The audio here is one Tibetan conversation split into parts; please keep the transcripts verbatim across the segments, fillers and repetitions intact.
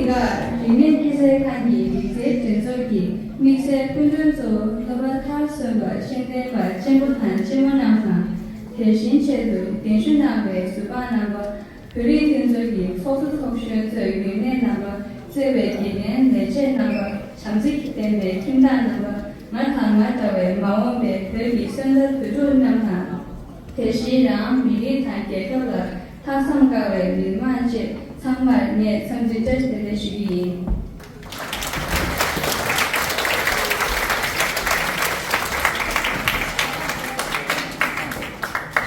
འདི་གར་རིག་གནས་སྐྱེད་ཚལ་ཁང་གི་རིག་རྩལ་འགྲན་ཚོགས་ཀྱི་དམིགས་བསལ་སྐུ་མགྲོན་གཙོ་བོ་སློབ་གྲྭ་མཐར་སོན་པ་ཤེས་ལྡན་པ་ཆེན་པོ་དང་ཆེན་མོ་རྣམས་དང་། དེ་བཞིན་ཆེད་དུ་གདན་ཞུ་གནང་བའི་ཟུར་པ་རྣམ་པ། བོད་རིགས་མཐུན་ཚོགས་ཀྱི་ཚོགས་གཙོ་ཚོགས་གཞོན་གཙོས་ཡོད་གནས་རྣམ་པ། བརྩེ་བའི་དགེ་རྒན་ལས་བྱེད་རྣམ་པ། བྱམས་བརྩེ་ལྡན་པའི་ཁྱིམ་བདག་རྣམ་པ། ང་དང་ང་འདྲ་བའི་མ་འོངས་པའི་བོད་ཀྱི་སོན་རྩ་བོད་ཕྲུག་རྣམས་དང་། དེ་བཞིན་རང་མི་རིགས་དང་རྒྱལ་ཁབ་ལ་ལྷག་བསམ་དཀར་བའི་མི་མང་བཅས་ཚང་མར་ངས་འཚམས་འདྲི་བཀྲ་ཤིས་བདེ་ལེགས་ཞུ་རྒྱུ་ཡིན།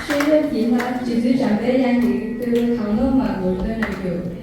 ཤེས་རབ་ཀྱི་ལྷ་རྗེ་བཙུན་འཇམ་དཔལ་དབྱངས་ཀྱི་བསྟོད་པ་གང་བློ་མང་པོར་བཏོན་གནང་རྒྱུ།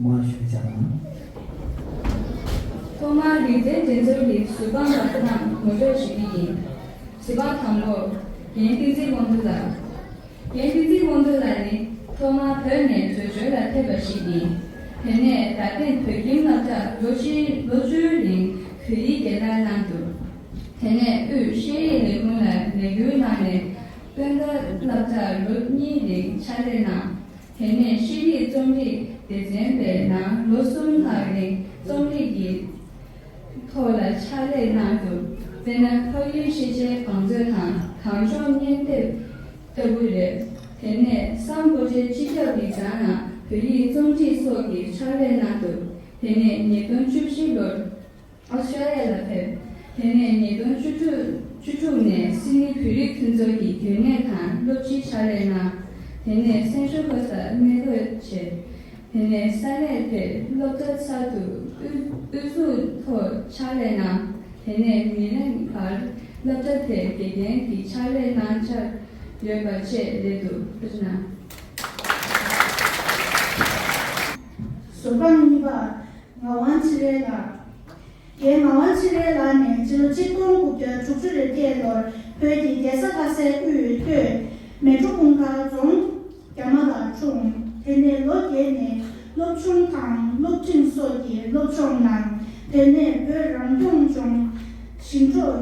མར་ཞུ་བྱ་དང་། ཐོག་མར་རིག་རྩལ་འགྲན་ཚོགས་ཀྱི་བཟོད་པ་ལགས་རྣམས་ངོ་སྤྲོད་ཞུ་གི་ཡིན། བཟོད་པ་དང་པོ། རྒན་བསྟན་འཛིན་དབང་འདུས་ལགས། རྒན་བསྟན་འཛིན་དབང་འདུས་ལགས་ནི་ཐོག་མར་བོད་ནས་བྲོས་བྱོལ་ལ་ཕེབས་པ་ཞིག་ཡིན། དེ་ནས་རྡ་སྟེང་བོད་ཁྱིམ་སློབ་གྲྭར་ལོ་བཞི་ལོ་བཅུའི་རིང་བོད་ཡིག་སྦྱང་བརྡར་གནང་འདུག་དེ་ནས་དབུས་ཤེས་རིག་ལས་ཁུངས་ལ་ལས་འགུལ་གནང་ནས་སྟོན་ཁ་སློབ་གྲྭར་ལོ་གཉིས་རིང་ཕྱག་ལས་གནང་། དེ་ནས་ཤེས་རིག་རྩོམ་རིག་སྡེ་ཚན་པའི་ནང་ལོ་གསུམ་ལྷག་རིང་རྩོམ་རིག་གི་ཐོག་ལ་ཕྱག་ལས་གནང་འདུག་དཔེར་ན། ཕ་ཡུལ་ཤེས་བྱའི་བང་མཛོད་དང་གངས་ལྗོངས་སྙན་དེབ་ལྟ་བུ་རེད། དེ་ནས་སམ་བྷོ་ཊའི་སྤྱི་ཁྱབ་ཡིག་ཚང་ནང་བོད་ཡིག་རྩོམ་སྒྲིག་སོགས་ཀྱི་ཕྱག་ལས་གནང་འདུག་དེ་ནས་ཉིས་སྟོང་བཅུ་བཞི་ལོར་ཨོ་སི་ཀྲོ་ལི་ཡ་ལ་ཕེབས། དེ་ནས་ཉིས་སྟོང་བཅུ་དྲུག་བཅུ་དྲུག་ནས་སིད་ནི་བོད་རིགས་མཐུན་ཚོགས་ཀྱི་རྒྱུན་ལས་དང་སློབ་སྤྱིའི་ཕྱག་ལས་གནང་། དེ་ནས་སན་ཤོར་གྷོ་སར་གནས་སྡོད་བྱས། དེ་ནས་ས་གནས་དེར་སློབ་གྲྭ་ཚར་དུ་དབུ་དབུ་འཛུགས་ཐོག་ཕྱག་ལས་གནང་། དེ་ནས་མི་རིང་བར་སློབ་གྲྭ་དེར་དགེ་རྒན་གྱི་ཕྱག་ལས་གནང་འཆར་ཡོད་པ་བཅས་རེད་འདུག་ཐུགས་རྗེ་གནང་། བཟོད་པ་གཉིས་པ། ངག་དབང་ཚེ་རིང་ལགས། རྒན་ངག་དབང་ཚེ་རིང་ལགས་ནི་སྤྱི་ལོ་གཅིག་སྟོང་དགུ་བརྒྱ་དྲུག་ཅུ་རེ་བརྒྱད་ལོར་བོད་ཀྱི་རྒྱལ་ས་ལྷ་སའི་དབུས་སྟོད་མལ་གྲོ་གུང་དཀར་རྫོང་རྒྱ་མ་ལ་འཁྲུངས། དེ་ནས་ལོ་བརྒྱད་ནས་སློབ་ཆུང་དང་སློབ་འབྲིང་སོགས་ཀྱི་སློབ་སྦྱོང་གནང་། དེ་ནས་བོད་རང་སྐྱོང་ལྗོངས་ཞིང་འབྲོག་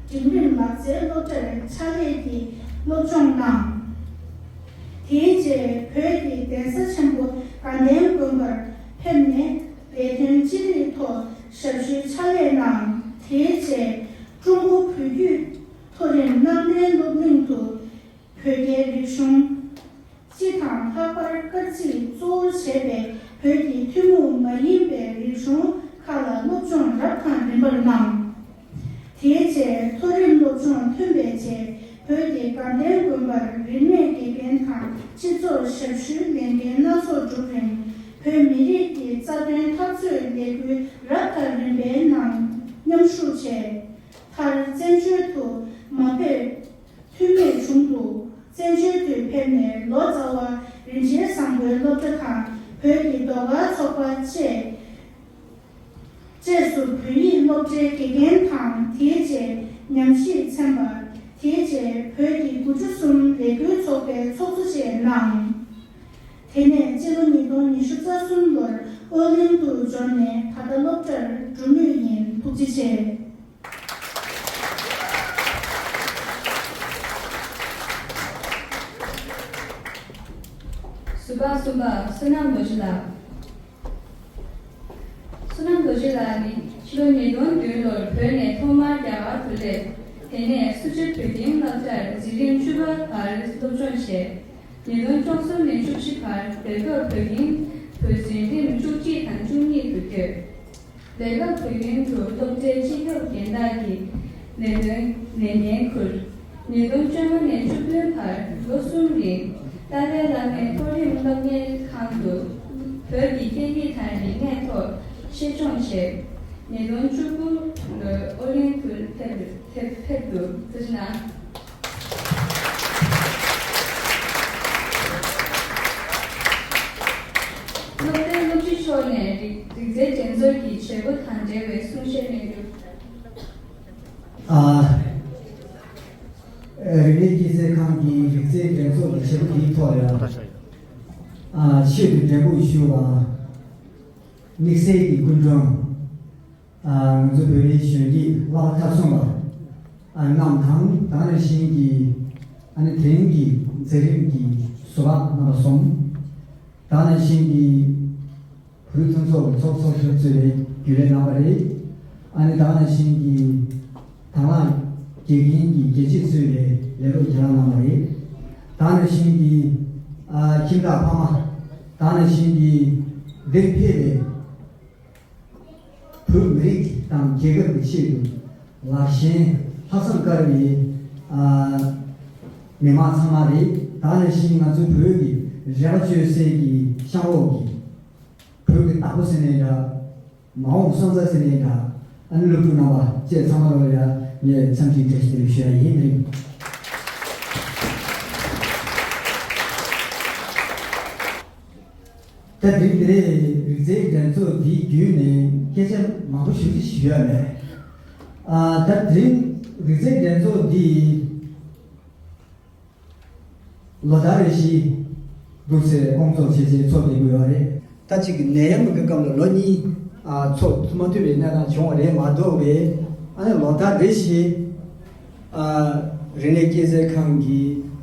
འབྲིང་རིམ་ལག་རྩལ་སློབ་གྲྭར་ཕྱག་ལས་ཀྱི་སློབ་སྦྱོང་གནང་། དེའི་རྗེས་བོད་ཀྱི་གདན་ས་ཆེན་པོ་དགའ་ལྡན་དགོན་པར་ཕེབས་ནས་ལས་དོན་ཅི་རིགས་ཐོག་ཞབས་ཞུའི་ཕྱག་ལས་གནང་། དེའི་རྗེས་ཀྲུང་གོ་བོད་བརྒྱུད་མཐོ་རིམ་ནང་བསྟན་སློབ་གླིང་དུ་བོད་རྒྱའི་རིག་གཞུང་སྤྱི་དང་ལྷག་པར་སྐར་རྩིས་གཙོ་བོར་བྱས་པའི་བོད་ཀྱི་ཐུན་མོང་མ་ཡིན་པའི་རིག་གཞུང་ཁག་ལ་སློབ་སྦྱོང་རབ་དང་རིམ་པར་གནང་། དེའི་རྗེས་མཐོ་རིམ་སློབ་སྦྱོང་ཐོན་པའི་རྗེས་བོད་ཀྱི་དགའ་ལྡན་དགོན་པར་རིས་མེད་དགེ་རྒན་དང་སྤྱི་ཚོགས་ཞབས་ཞུའི་ལས་འགན་སྣ་ཚོགས་བསྒྲུབས་རིང་། བོད་མི་རིགས་ཀྱི་རྩ་དོན་འཐབ་རྩོད་ལས་འགུལ་རབ་དང་རིམ་པའི་ནང་མཉམ་ཞུགས་བྱས། མཐར་བཙན་བྱོལ་དུ་མ་ཕེབས་ཐུབ་མེད་བྱུང་འདུག་བཙན་བྱོལ་དུ་ཕེབས་ནས་ལོ་ཙཱ་བ་རིན་ཆེན་བཟང་པོའི་སློབ་གྲྭ་དང་བོད་ཀྱི་ཟློས་གར་ཚོགས་པ་བཅས། བཅས་སུ་བོད་ཡིག་སློབ་གྲྭའི་དགེ་རྒན་དང་དེའི་རྗེས་ཉམས་ཞིབ་ཚན་པ། དེའི་རྗེས་བོད་ཀྱི་དགུ་བཅུ་གསུམ་ལས་འགུལ་ཚོགས་པའི་ཚོགས་གཙོ་བཅས་གནང་། དེ་ནས་སྤྱི་ལོ་ཉིས་སྟོང་ཉི་ཤུ་རྩ་གསུམ་ལོར་ཨོ་གླིང་དུ་འབྱོར་ནས་ད་ལྟ་སློབ་གྲྭར་འགྲོ་མུས་ཡིན། ཐུགས་རྗེ་ཆེ། ཟུར་པ་གསུམ་པ་བསོད་ནམས་རྡོ་རྗེ་ལགས། བསོད་ནམས་རྡོ་རྗེ་ལགས་ནི་ཕྱི་ལོ་ཉིས་སྟོང་བདུན་ལོར་བོད་ནས་ཐོག་མར་རྒྱ་གར་དུ་སླེབས། དེ་ནས་སུ་ཇཱ་བོད་ཁྱིམ་སློབ་གྲྭར་འཛིན་རིམ་བཅུ་པ་བར་སློབ་སྦྱོང་བྱས། ཉིས་སྟོང་བཅུ་གསུམ་ནས་བཅུ་བཞི་བར་སྦེལ་ཀོབ་བོད་ཁྱིམ་དུ་འཛིན་རིམ་བཅུ་གཅིག་དང་བཅུ་གཉིས་དུ་བསྐྱོད། སྦེལ་ཀོབ་བོད་ཁྱིམ་དུ་སློབ་གྲྭའི་སྤྱི་ཁྱབ་རྒན་བདག་གི་ལས་དོན་ལས་འགན་ཁུར། ཉིས་སྟོང་བཅོ་ལྔ་ནས་བཅུ་བདུན་བར་ལོ་གསུམ་རིང་ཏཱ་ལའི་བླ་མའི་མཐོ་རིམ་སློབ་གཉེར་ཁང་དུ་བོད་ཀྱི་སྐད་ཡིག་དང་རིག་གནས་ཐོག་ཆེད་སྦྱོང་བྱས། ཉིས་སྟོང་བཅུ་དགུ་ལོར་ཨོ་གླིང་དུ་ཕེབས་ཕེབས་ཕེབས་འདུག་ཐུགས་རྗེ་གནང་། སློབ་གྲྭའི་སློབ་སྤྱི་མཆོག་ནས་རིག་རིག་རྩལ་འགྲན་ཚོགས་ཀྱི་བྱེད་སྒོ་དང་འབྲེལ་བའི་གསུང་བཤད་གནང་རྒྱུ། ཨ། རིག་གནས་སྐྱེད་ཚལ་ཁང་གི་རིག་རྩལ་འགྲན་ཚོགས་ཀྱི་བྱེད་སྒོ་དེའི་ཐོག་ལ། ཨ། ཆེད་དུ་འབྲེལ་འགོ་ཞུ་བ། དམིགས་བསལ་གྱི་སྐུ་མགྲོན། ཨ། ང་ཚོ་བོད་རིགས་གཞོན་སྐྱེས་བསླབ་པ་མཐར་སོན་པ། ཨ། རྣམས་དང་། ད་ག་ནང་བཞིན་གྱི། ཨ་ནི་དེ་རིང་གི་མཛད་རིམ་གྱི་ཟུར་པ་རྣམ་པ་གསུམ། ད་ག་ནང་བཞིན་གྱི། བོད་རིགས་མཐུན་ཚོགས་ཀྱི་ཚོགས་གཙོ་མཆོག་གཙོས་པའི་རྒྱུན་ལས་རྣམ་པ་རེད། ཨ་ནི་ད་ག་ནང་བཞིན་གྱི་དང་བླངས་དགེ་རྒན་གྱི་དགེ་ཆེ་གཙོས་པའི་ལས་སློབ་རྒན་ལགས་རྣམ་པ་རེད། ད་ག་ནང་བཞིན་གྱི། ཨ། ཁྱིམ་བདག་ཕ་མ། ད་ག་ནང་བཞིན་གྱི་འདིར་ཕེབས་པའི་བོད་མི་རིགས་དང་རྒྱལ་ཁབ་ཀྱི་ཆེད་དུ་ལག་ཞེན་ལྷག་བསམ་དཀར་བའི། ཨ། མི་མང་ཚང་མ་རེད། ད་ག་ནང་བཞིན་ང་ཚོའི་བོད་ཀྱི་རས་པ་གཅོད་སའི་གི་གཤམ་འོག་གི་བོད་ཀྱི་བདག་པོ་ཟེར་ནའི་འདྲ། མ་འོངས་སོན་རྩ་ཟེར་ནའི་འདྲ། ཨ་ནི་སློབ་ཕྲུག་རྣམ་པ་བཅས་ཚང་མ་ལ་ཡ་ངས་འཚམས་འདྲི་བཀྲ་ཤིས་བདེ་ལེགས་ཞུ་ཡ་ཡིན། དེ་རིང་། ད་དེ་རིང་འདིར་རིག་རྩལ་འགྲན་ཚོགས་འདིའི་བརྒྱུད་ནས་སྐད་ཆ་མང་པོ་ཞིག་ཞུ་ཡ་མེད། ཨ། ད་དེ་རིང་རིག་རྩལ་འགྲན་ཚོགས་འདི་ལོ་ལྟར་རེ་བཞིན་འདུག་སེ་སྐོང་ཚོགས་བྱས་བྱས་ཚོགས་བསྡད་ཀྱི་ཡོད་རེད། ད་གཅིག་ནད་ཡམས་ཀྱི་སྐབས་ལ་ལོ་གཉིས། ཨ། ཚོགས་མ་ཐུབ་པའི་གནས་སྟངས་བྱུང་བ་རེད་མ་གཏོགས་པའི། ཨ་ནི་ལོ་ལྟར་རེ་བཞིན། ཨ། རིག་གནས་སྐྱེད་ཚལ་ཁང་གི་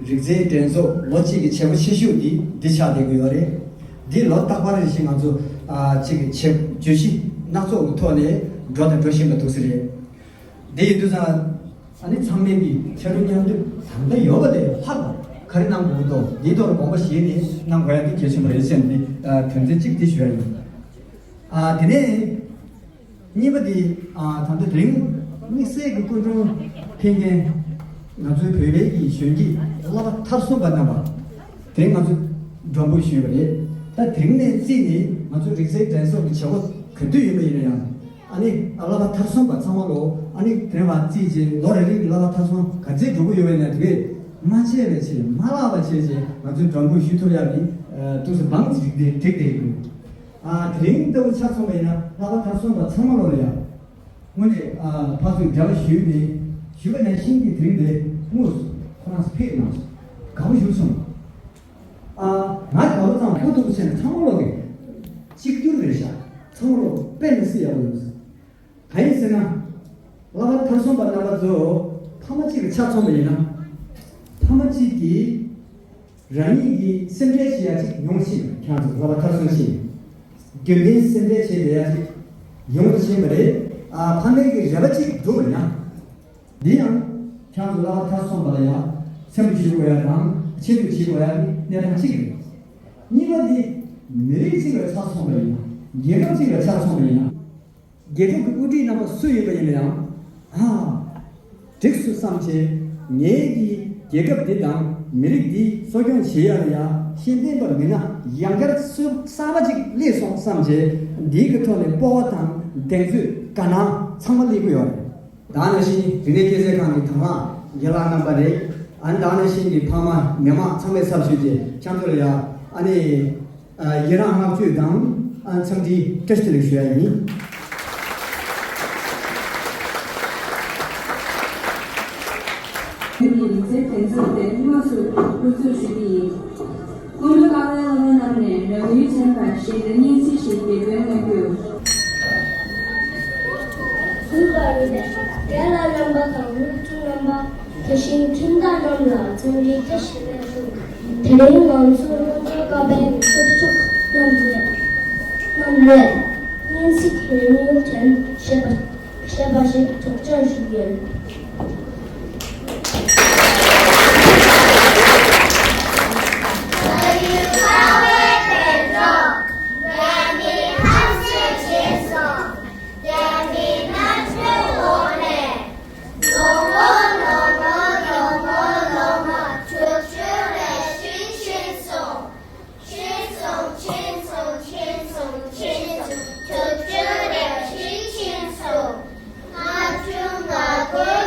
རིག་རྩལ་འགྲན་ཚོགས་ལོ་གཅིག་གི་བྱེད་སྒོ་ཆེ་ཤོས་འདི་འདི་ཆགས་བསྡད་ཀྱི་ཡོད་རེད། འདི་ལོ་རྟག་པར་རེ་བཞིན་ང་ཚོ། ཨ། གཅིག་གི་བྱེད་བརྗོད་གཞི་སྣ་ཚོགས་ཀྱི་ཐོག་ནས་འགྲོ་དང་འགྲོ་བཞིན་པ་འདུག་སེ་རེད། འདི་ཡིན་དུས་ཙང་། ཨ་ནི་ཚང་མས་ཀྱི་ཕྱར་གྲུ་མཉམ་འདེགས་ད་ལྟ་ཡོད་པ་དེ་ལྷག་པ་ག་རེ་གནང་དགོས་འདུག་འདིའི་ཐོག་ལ་དགོངས་པ་བཞེས་ནས་གནང་དགོས་ཡ་འདི་གལ་ཆེན་པོ་རེད་བསམ་སྟེ། ཨ། དོན་ཚན་གཅིག་འདི་ཞུ་ཡ་ཡིན། ཨ། དེ་ནས་གཉིས་པ་འདི། ཨ། ད་ལྟ་དེ་རིང་དམིགས་བསལ་གྱི་སྐུ་མགྲོན་ཕེབས་མཁན་ང་ཚོའི་བོད་པའི་གི་གཞོན་སྐྱེས་བསླབ་པ་མཐར་སོན་པ་རྣམ་པ་དེ་རིང་ང་ཚོ་མགྲོན་འབོད་ཞུས་པ་རེད། ད་དེ་རིང་ནས་བརྩིས་ནས་ང་ཚོ་རིག་རྩལ་འགྲན་ཚོགས་ཀྱི་བྱེད་སྒོ་ག་དུས་ཡིན་པ་ཡིན་ན་ཡང་། ཨ་ནི་བསླབ་པ་མཐར་སོན་པ་ཚང་མ་ལོ། ཨ་ནི་དེ་རིང་བ་རྩིས་རྗེས་ལོ་རེ་རེ་གི་བསླབ་པ་མཐར་སོན་ག་ཚད་འགྲོ་གི་ཡོད་པ་ཡིན་ན་དེ་མ་བརྗེད་པའི་ཆེད། མ་བརླག་པའི་ཆེད་ཅེས་ང་ཚོས་མགྲོན་འབོད་ཞུ་ཐུབ་ཡག་གི། ཨ། ཏོག་ཙམ་བང་ཅིག་བསྒྲིགས་ཏེ་བསྒྲིགས་ཏེ་ཡོད། ཨ། དེ་རིང་ལྟ་བུ་ཆ་མཚོན་པ་ཡིན་ན་བསླབ་པ་མཐར་སོན་པ་ཚང་མ་ལོ་ལ་ཡ། དངོས་གནས། ཨ། ཕར་ཚུར་འབྲེལ་བ་ཞུས་ནས་ཞུས་པ་ནང་བཞིན་གྱི་དེ་རིང་འདི་དངོས་སུ་ཁོ་རང་ཚོ་ཕེབས་གནང་སོང་། དགའ་པོ་ཞེ་པོ་བྱུང་། ཨ། ང་དགའ་པོ་ཙམ་ཁོ་ཐུག་པ་བྱས་ནས་ཚང་མ་ལོག་གི་གཅིག་གྱུར་རེད་ཤག་ཚང་མ་ལོག་དཔེ་མི་སྲིད་ཡག་པོ་ཡོད། གང་ཡིན་ཟེར་ན། བསླབ་པ་མཐར་སོན་པ་རྣམ་པ་ཚོ་ཕ་མ་གཅིག་ལ་ཆ་མཚོན་པ་ཡིན་ན། ཕ་མ་གཅིག་གིས་རང་ཉིད་ཀྱི་སེམས་ཁྲལ་བྱེད་ཡ་གཅིག་ཡོང་ཕྱིན། ཁྱེད་ཚོ་བསླབ་པ་མཐར་སོན་ཕྱིན། རྒྱུན་ལྡན་སེམས་ཁྲལ་བྱེད་བསྡད་ཡ་གཅིག་ཡོང་ཕྱིན་པ་རེད། ཨ། ཕ་མའི་གི་རེ་བ་གཅིག་འགྲུབ་པ་ཡིན་ན། འདི་ཡང་ཁྱེད་ཚོ་བསླབ་པ་མཐར་སོན་པ་ལ་ཡང་སེམས་ཤུགས་དགོས་ཡ་དང་ཆེད་དུ་བྱེད་དགོས་ཡ་གི་གནས་སྟངས་གཅིག་རེད། གཉིས་པ་འདི་མི་རིགས་གཅིག་ལ་ཆ་མཚོན་པ་ཡིན་ན། རྒྱལ་ཁབ་གཅིག་ལ་ཆ་མཚོན་པ་ཡིན་ན། རྒྱལ་ཁབ་ཀྱི་དབུ་ཁྲིད་རྣམ་པ་སུ་ཡིན་པ་ཡིན་ན་ཡང་། ཨ། འགྲིགས་སོང་བསམ་བྱས། ངེད་ཀྱི་རྒྱལ་ཁབ་འདི་དང་མི་རིགས་འདི་གསོ་སྐྱོང་བྱེད་ཡ་ལ་ཡ་ཤེས་ལྡན་པ་མི་སྣ་ཡང་བསྐྱར་གསར་པ་ཅིག་སླེབས་སོང་བསམ་བྱས། འདིའི་གི་ཐོག་ནས་སྤོབས་པ་དང་གདེང་ཚོད་དགའ་སྣང་ཚང་མ་སླེབས་ཀྱི་ཡོད་རེད། ད་ནང་བཞིན་རིག་གནས་སྐྱེད་ཚལ་ཁང་གི་དང་བླངས་རྒན་ལགས་རྣམ་པ་རེད། ཨ་ནི་ད་ནང་བཞིན་གྱི་ཕ་མ་མི་མང་ཚང་མས་ཚབ་ཞུས་ཏེ་ཁྱེད་ཚོ་ལ་ཡ། ཨ་ནི། ཨ། ཡི་རངས་བསྔགས་བརྗོད་དང་། ཨ། འཚམས་འདྲི་བཀྲ་ཤིས་བདེ་ལེགས་ཞུ་ཡ་ཡིན། ཁྱེད་ཀྱི་རིག་རྩལ་འགྲན་ཚོགས་དེ་དངོས་སུ་སྐུ་ཚོགས་ཞུ་གི་ཡིན། ཀུན་ལུ་ཀ་བའི་སློབ་མ་རྣམས་ནས་རང་ཡུལ་ཆེན་པ་ཞེས་པའི་སྙན་ཚིག་ཞིག་དེ་འདོན་གནང་རྒྱུ། ཐུགས་ལ་ཡོད་པའི་རྒན་ལགས་རྣམ་པ་དང་སློབ་ཕྲུག་རྣམ་པ། དེ་བཞིན་ཁྱིམ་བདག་རྣམས་ལ་འཚམས་འདྲི་བཀྲ་ཤིས་བདེ་ལེགས། དེ་རིང་ང་ཚོ་ཀླུ་མཁར་ཀ་པའི་སློབ་ཕྲུག་རྣམས་ནས། རྣམས་ནས་སྙན་ཚིག་ཡོད་ཉིན་དྲན་ཞེས་པ་ཞེས་པ་ཞིག་སྒྲོག་སྦྱང་ཞུ་རྒྱུ་ཡིན། ལོ་ངོ་ལོ་ངོ་ལོ་ངོ་ལོ་ངོ་དྲུག་ཅུ་རེ་བཞི་ཕྱིན་སོང་། ཕྱིན་སོང་། ཕྱིན་སོང་། ཕྱིན་སོང་། ཕྱིན་སོང་། དྲུག་ཅུ་རེ་བཞི་ཕྱིན་སོང་། ལྔ་བཅུ་ང་དགུ་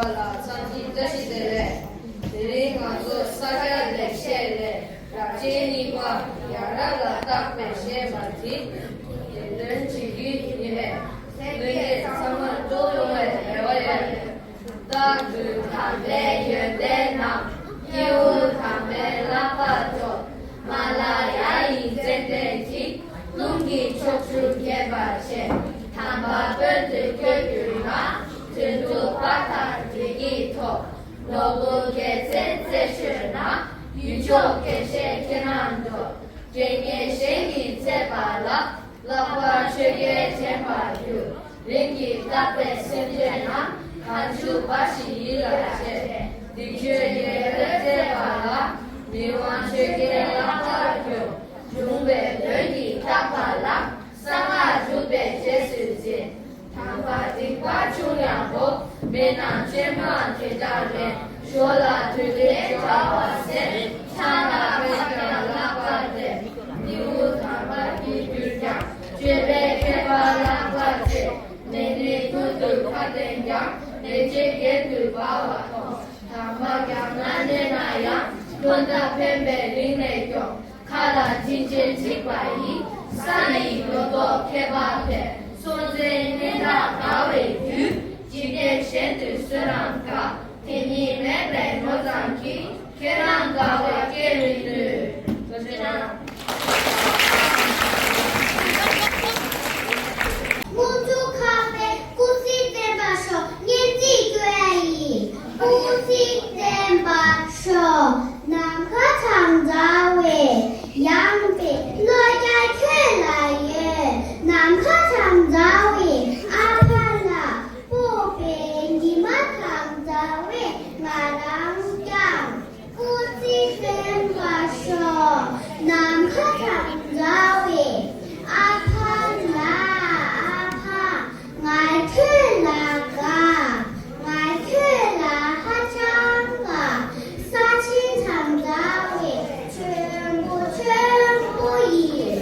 ལ་འཚམས་འདྲི་བཀྲ་ཤིས་བདེ་ལེགས། དེ་རིང་ང་ཚོ་ས་སྐྱ་ལེགས་བཤད་ལས་རབ་བྱེད་གཉིས་པ་ཡ་རབས་ལ་བརྟག་པའི་ཞེས་པ་འདི་འགྲེམས་སྟོན་བྱེད་ཀྱི་ཡིན་པས། ལྷན་རྒྱས་ཚང་མ་འགྲོ་ཡོང་བའི་རེ་བ་ཡོད། རྟག་ཏུ་དམ་པའི་ཡོན་ཏན་རྣམས། སྐྱེས་བུ་དམ་པའི་ལག་པར་སྤྲོད། མ་ལ་ཡ་ཡི་ཙན་དན་གྱིས། རླུང་གི་ཕྱོགས་བཅུར་འགེབས་པར་བྱེད། དམ་པ་དཔོན་དུ་བསྐྱོད་གྱུར་ན། དོན་གྲུབ་པ་དང་བདེ་སྐྱིད་ཐོབ། ནོར་བུ་རྒྱལ་མཚན་རྩད་ཆོད་ན། ཡུལ་ཕྱོགས་རྒྱལ་བཤད་ཁྱེད་རྣམས་འགྲོ། དགེ་བསྙེན་གཞན་གྱིས་འཚེ་བ་ལ། ལྷག་པར་ཆོས་རྒྱལ་དྲན་པར་འགྱུར། རིམ་གྱིས་བརྟགས་པའི་སེམས་ཅན་རྣམས། གང་བྱུང་འབའ་ཞིག་ཡིད་ལ་བྱེད། སྡིག་སྤྱོད་རྒྱལ་པོས་མཛད་པ་ལ། མི་དབང་ཆོས་རྒྱལ་ལག་པར་འགྱུར། འབྱུང་བའི་དོན་གྱིས་བརྟགས་པ་ལ། གསང་སྔགས་སྒྲུབ་པའི་རྗེས་སུ་འཛིན། དམ་པ་སྡིག་པ་བྱུང་ཡང་བོ། མེད་ན་སྤྱན་མ་དེ་འདྲ་མེད། ཞོར་ལ་དུས་མཐའི་དགྲ་བོ་བསད། ཆང་ལ་ཕབ་ཀྱང་ལག་པར་འདེབས། རྨེའུ་དམ་པར་གྱུར་ཀྱང་། སྤྱོད་པའི་མཁས་པ་ལག་པར་ཆད། ནད་ནི་ཀུན་ཏུ་ཁ་བསྟན་ཀྱང་། ནད་བྱེད་གྱེན་དུ་འབར་བ་མཐོང་། དམ་པ་རྒྱ་མཚོ་ནས་ན་ཡང་། ལྷོ་མཐའ་འཕེན་པའི་གླིང་ནས་སྐྱོང་། མཁའ་ལ་དྲིན་ཅན་འཇིགས་པ་ཡི། ས་ཡི་ལོ་ཏོག་ཁྱད་པར་འཕེལ། སྲོང་བཙན་སྙན་གྲགས་དར་བའི་རྒྱུ། འཇིག་རྟེན་གཞན་དུ་བསོད་ནམས་དཀའ། དེ་ཉིད་མེད་པའི་ནོར་ཙམ་གྱིས། ཁྱེད་རང་དགའ་བ་སྐྱེ་མི་ནུས། དངུལ་ཆུ་ཁ་པའི་སྐུ་ཚེ་བརྟན་པར་ཤོག་སྙན་ཚིག་བསྐྱོན་ཡ་ཡིན། སྐུ་ཚེ་བརྟན་པར་ཤོག་ནམ་མཁའ་དང་འདྲ་བའི་ཡངས་པའི་བློ་རྒྱ་ཁྱོད་ལ་ཡོད། ནམ་མཁའ་དང་འདྲ་བའི་ཨ་ཕ་ལ། སྤོབས་པའི་ཉི་མ་དང་འདྲ་བའི་ང་རང་ཀྱང་། སྐུ་ཚེ་བརྟན་པར་ཤོག་ནམ་མཁའ་དང་འདྲ་བའི་ཨ་ཕ་ལ། ཨ་ཕ། ང་ཁྱོད་ལ་དགའ། ང་ཁྱོད་ལ་ཧ་ཅང་དགའ། ས་ཆེན་དང་འདྲ་བའི་ཆེན་པོ་ཆེན་པོ་ཡིན།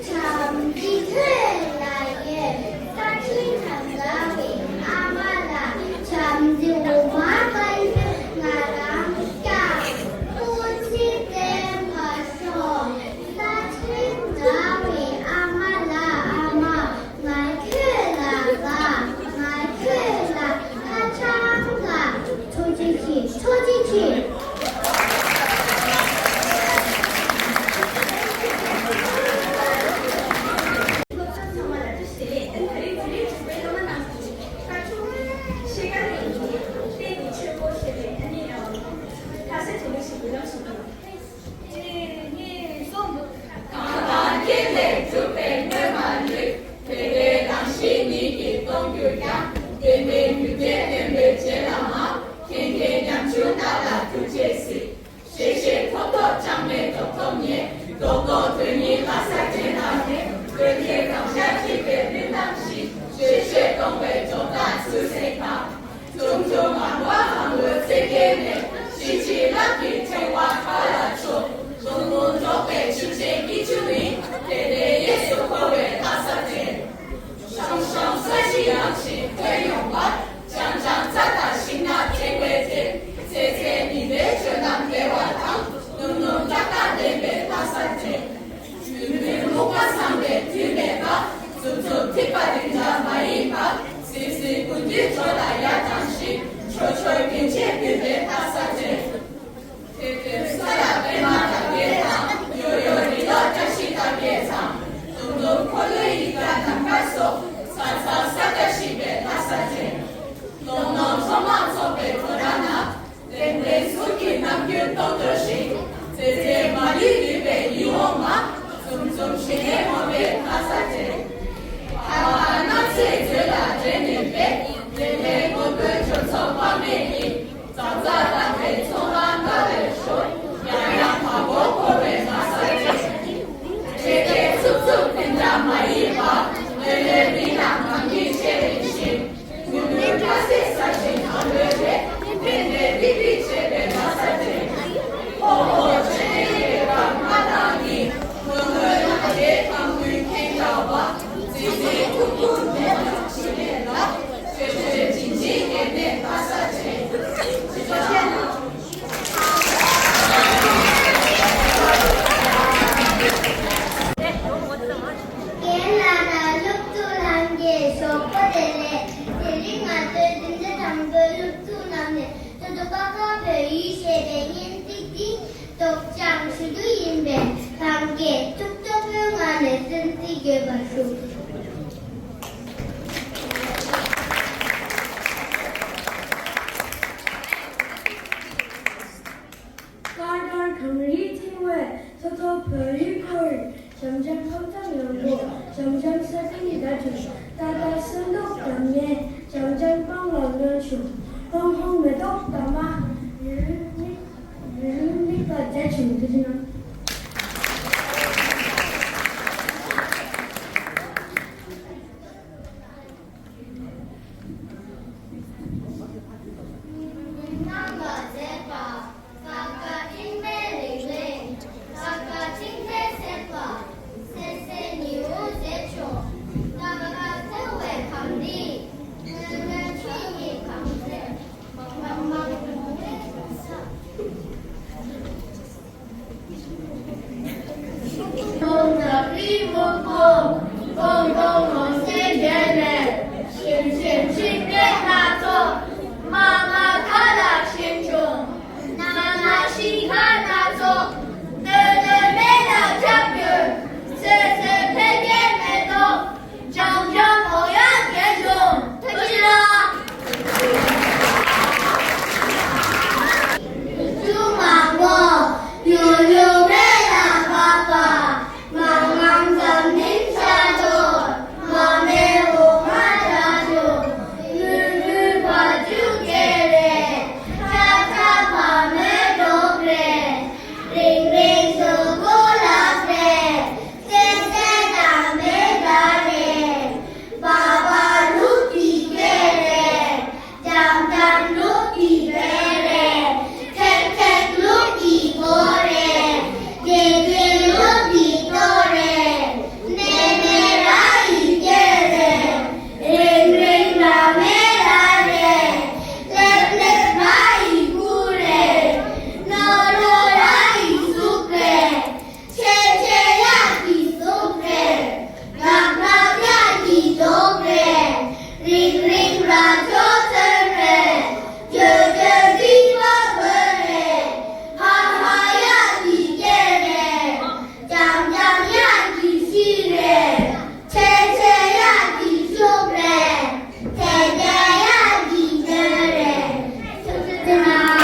བྱམས་བརྩེ་ཁྱོད་ལ་ཡོད། ས་ཆེན་དང་འདྲ་བའི་ཨ་མ་ལགས། བྱམས་བརྩེ་འོ་མ་དཀར་པོས་ང་རང་བཀྱག་སྐུ་ཚེ་བརྟན་པར་ཤོག་ས་ཆེན་འདྲ་བའི་ཨ་མ་ལགས། ཨ་མ། ང་ཁྱོད་ལ་དགའ། ང་ཁྱོད་ལ་ཧ་ཅང་དགའ། ཐུགས་རྗེ་ཆེ། ཐུགས་རྗེ་ཆེ། གང་དང་སྐྱེས་ནས་གྲུབ་པའི་དངོས་མ་ལུས། དེ་འདྲའི་རང་བཞིན་ཉིད་ཀྱིས་སྟོང་གྱུར་ཀྱང་། བདེན་པའི་རྒྱུ་འབྲས་སྟོན་པའི་རྗེས་ལ་མ། མཁྱེན་མཁན་ཉམ་ཆུང་རྣམས་ལ་ཐུགས་རྗེས་གཟིགས། ཞེས་བཤད་ཐོབ་ཐོབ་གྲངས་མེད་རྡོག་རྡོག་ཉིད། རྡོག་རྡོག་དོན་གཉིས་ལ་ས་བཅད་དང་ནི། དོན་གཉིས་གང་ཤར་གཅིག་པའི་ལུས་རྣམ་བཞི། ཞེས་བཤད་སྟོང་པའི་སྒྲོ་བཏགས་ཚུལ་གསལ་དང་། ཆུང་ཆུང་ངང་པ་དང་པོའི་ཚེ་སྐྱེས་ནས། གཞི་གཅིག་ལམ་གྱི་ཕྲེང་བ་མཐའ་ལ་འཇོག་གཟུགས་ངོ་འདྲོག་པའི་ཆུ་ཆེན་སྐྱིད་ཆུ་ནི། དེ་ལས་གཡས་སུ་འཁོར་བའི་ལྷ་ས་ཅན། ཤང་ཤང་ས་གཞི་ཡངས་ཤིང་ཁོད་ཡངས་པ། ཧོང་ཧོང་མེ་ཏོག་དང་མ། རི་རི་མིག་པ་རྒྱ་ཆེན་པོ་དེ་ན། འཇམ་འཇམ་མོ་ཡང་རྒྱས་འབྱུང་། ཐུགས་རྗེ་ཆེ། ཆུ་མང་པོ་ཡུ་ཡུ་མེ་ལ་བབས་པ། མང་མང་འཛམ་གླིང་ཤར་ཕྱོགས། མ་མེ་འོ་མ་འདྲ་བྱུང་། ལུས་ལུས་བ་རྒྱུད་སྐྱེ་རེ། ཆ་ཆ་བ་མེ་འགྲོ་རེ། རིང་རིང་ཞོ་ཀོ་ལགས་རེད། སེ་སེ་དང་མེ་དགའ་རེད། བ་བ་ལུག་གི་སྐད་རེད། འཇམ་འཇམ་ལུག་གི་བེ་རེད། ཐེག་ཐེག་ལུག་གི་མགོ་རེད། དེ་དེ་ལུག་གི་ལྟོ་རེད། ནེ་ནེ་ར་ཡི་སྐད་རེད། རིང་རིང་ར་མེ་ར་རེད། ལེབ་ལེབ་ར་ཡི་སྐུ་རེད། ནོ་ནོ་ར་ཡི་གཟུགས་རེད། ཆེ་ཆེ་གཡག་གི་གཟུགས་རེད། ནག་ནག་གཡག་གི་མདོག་རེད། རིང་རིང་ར་ཅོ་ཚོན་རེད། ཅོ་ཅོ་རྩིག་པ་གོས་རེད། ཧ་ཧ་གཡག་གི་སྐད་རེད། འཇམ་འཇམ་གཡག་གི་གཤིས་རེད། ཆེ་ཆེ་གཡག་གི་ཤུག་རེད། ཐེ་ཐེ་གཡག་གི་གདོན་རེད། ཐུགས་རྗེ་གནང་།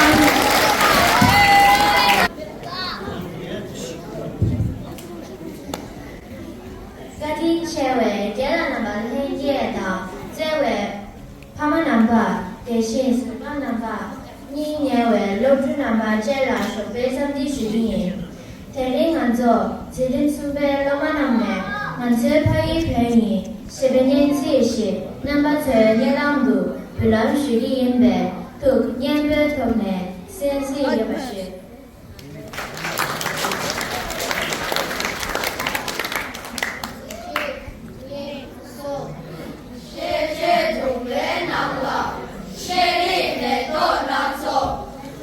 བཀའ་དྲིན་ཆེ་བའི་རྒན་ལགས་རྣམ་པ་ལྷན་རྒྱས་དང་བརྩེ་བའི་ཕ་མ་རྣམ་པ། དེ་བཞིན་ཟུར་པ་རྣམ་པ། སྙིང་ཉེ་བའི་སློབ་ཕྲུག་རྣམ་པ་བཅས་ལ་ཞོགས་པའི་འཚམས་འདྲི་ཞུ་གི་ཡིན། དེ་རིང་ང་ཚོ་འཛིན་རིམ་གསུམ་པའི་སློབ་མ་རྣམས་ནས་ང་ཚོའི་ཕ་ཡུལ་བོད་ཡིན་ཞེས་པའི་སྙན་ཚིག་ཞིག་རྣམ་པ་ཚོའི་སྙན་ལམ་དུ་འབུལ་ལམ་ཞུ་གི་ཡིན་པས། ཐུགས་སྙན་པོའི་ཐོག་ནས་གསན་གཟིགས་ཡོད་པ་ཞུ། ཤེས་བྱའི་འབྱུང་གནས་རྣམས་ལ། ཤེས་རིག་མེ་ཏོག་སྣ་ཚོགས།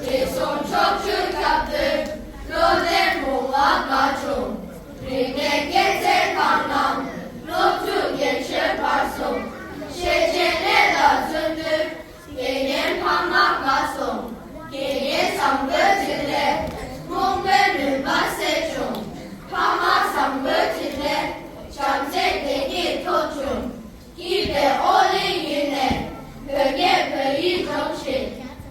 རིགས་གསུམ་ཕྱོགས་བཅུར་ཁྱབ་བརྡལ། བློ་ལྡན་བུང་བ་དགའ་བྱུང་། རིག་གནས་སྐྱེད་ཚལ་གང་རྣམས། སློབ་ཕྲུག་རྒན་གཞོན་བར་གསུམ། ཤེས་བྱའི་གནས་ལ་བརྩོན་འགྲུས། དགེ་རྒན་ཕ་མ་དགའ་སོང་། དགེ་རྒན་བཟང་པོའི་འཕྲིན་ལས། རྨོངས་པའི་མུན་པ་སེལ་བྱུང་། ཕ་མ་བཟང་པོའི་འཕྲིན་ལས། བྱམས་བརྩེའི་བདེ་སྐྱིད་ཐོབ་བྱུང་། སྐྱིད་པའི་ཨོ་གླིང་ཡུལ་ནས། བོད་སྐད་བོད་ཡིག་སྦྱོང་ཞིང་།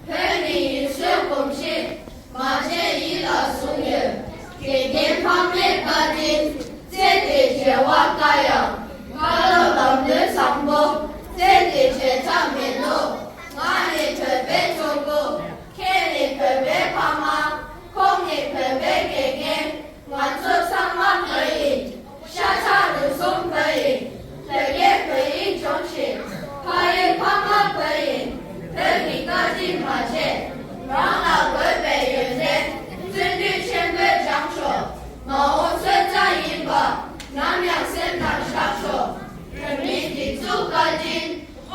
བོད་ཀྱི་ཡུལ་སྲོལ་གོམས་གཤིས། མ་བརྗེད་ཡིད་ལ་བཟུང་ཡོད། དགེ་རྒན་ཕ་མའི་བཀའ་དྲིན། བརྩེ་སྟེ་བརྗེ་བ་དཀའ་ཡང་། བཀའ་སློབ་ལམ་སྟོན་བཟང་པོ། བརྩེ་སྟེ་བརྗེད་མཚམས་མེད་ནོ། ང་ནི་བོད་པའི་གཅུང་པོ། ཁྱེད་ནི་བོད་པའི་ཕ་མ། ཁོང་ནི་བོད་པའི་དགེ་རྒན། ང་ཚོ་ཚང་མ་བོད་ཡིན། ཤ་ཁྲག་རུས་གསུམ་བོད་ཡིན། བོད་སྐད་བོད་ཡིག་སྦྱོང་ཞིང་། ཕ་ཡུལ་ཕ་མ་བོད་ཡིན། བོད་ཀྱི་བཀའ་དྲིན་མ་བརྗེད། རང་ལ་དགོས་པའི་ཡོན་ཏན། བརྩོན་འགྲུས་ཆེན་པོས་སྦྱངས་ཤོག་མ་འོངས་སོན་རྩ་ཡིན་པ། ནམ་ཡང་སེམས་ནང་བཞག་ཤོག་བོད་མིའི་སྒྲིག་འཛུགས་བཀའ་དྲིན།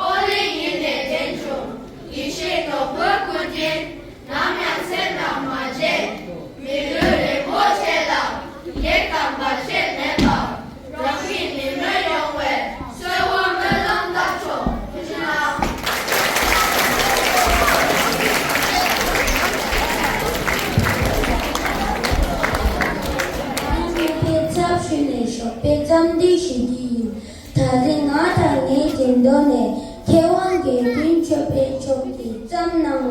ཨོ་གླིང་ཡུལ་ནས་དྲན་བྱུང་། ཡེ་ཤེས་ནོར་བུའི་སྐུ་དྲིན། ནམ་ཡང་སེམས་ནང་མ་བརྗེད། མི་ལུས་རིན་པོ་ཆེ་ལ། གེགས་དང་བར་ཆད་མེད་པར། རང་གི་ཉིན་མོ་ཡོང་བའི་གསོལ་བ་སྨོན་ལམ་བཏབ་ཆོག་ཐུགས་རྗེ་གནང་། ཚབ་ཞུས་ནས་ཞོགས་པའི་འཚམས་འདྲི་ཞུ་རྒྱུ་ཡིན། ད་རེས་ང་དང་ངའི་འགྲན་བསྡུར་ནས་མཁས་དབང་དགེ་འདུན་ཆོས་འཕེལ་མཆོག་གིས་བརྩམས་གནང་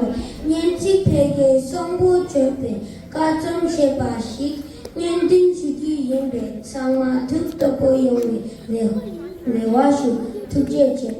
བའི་སྙན་ཚིག་ཕལ་སྐད་གསོང་པོ་བརྗོད་པའི་ཀ་རྩོམ་ཞེས་པ་ཞིག་སྙན་སྒྲོན་ཞུ་རྒྱུ་ཡིན་པས། ཚང་མ་ཐུགས་སྟོབས་པོ་ཡོང་བའི་རེ་རེ་བ་ཞུ། ཐུགས་རྗེ་ཆེ།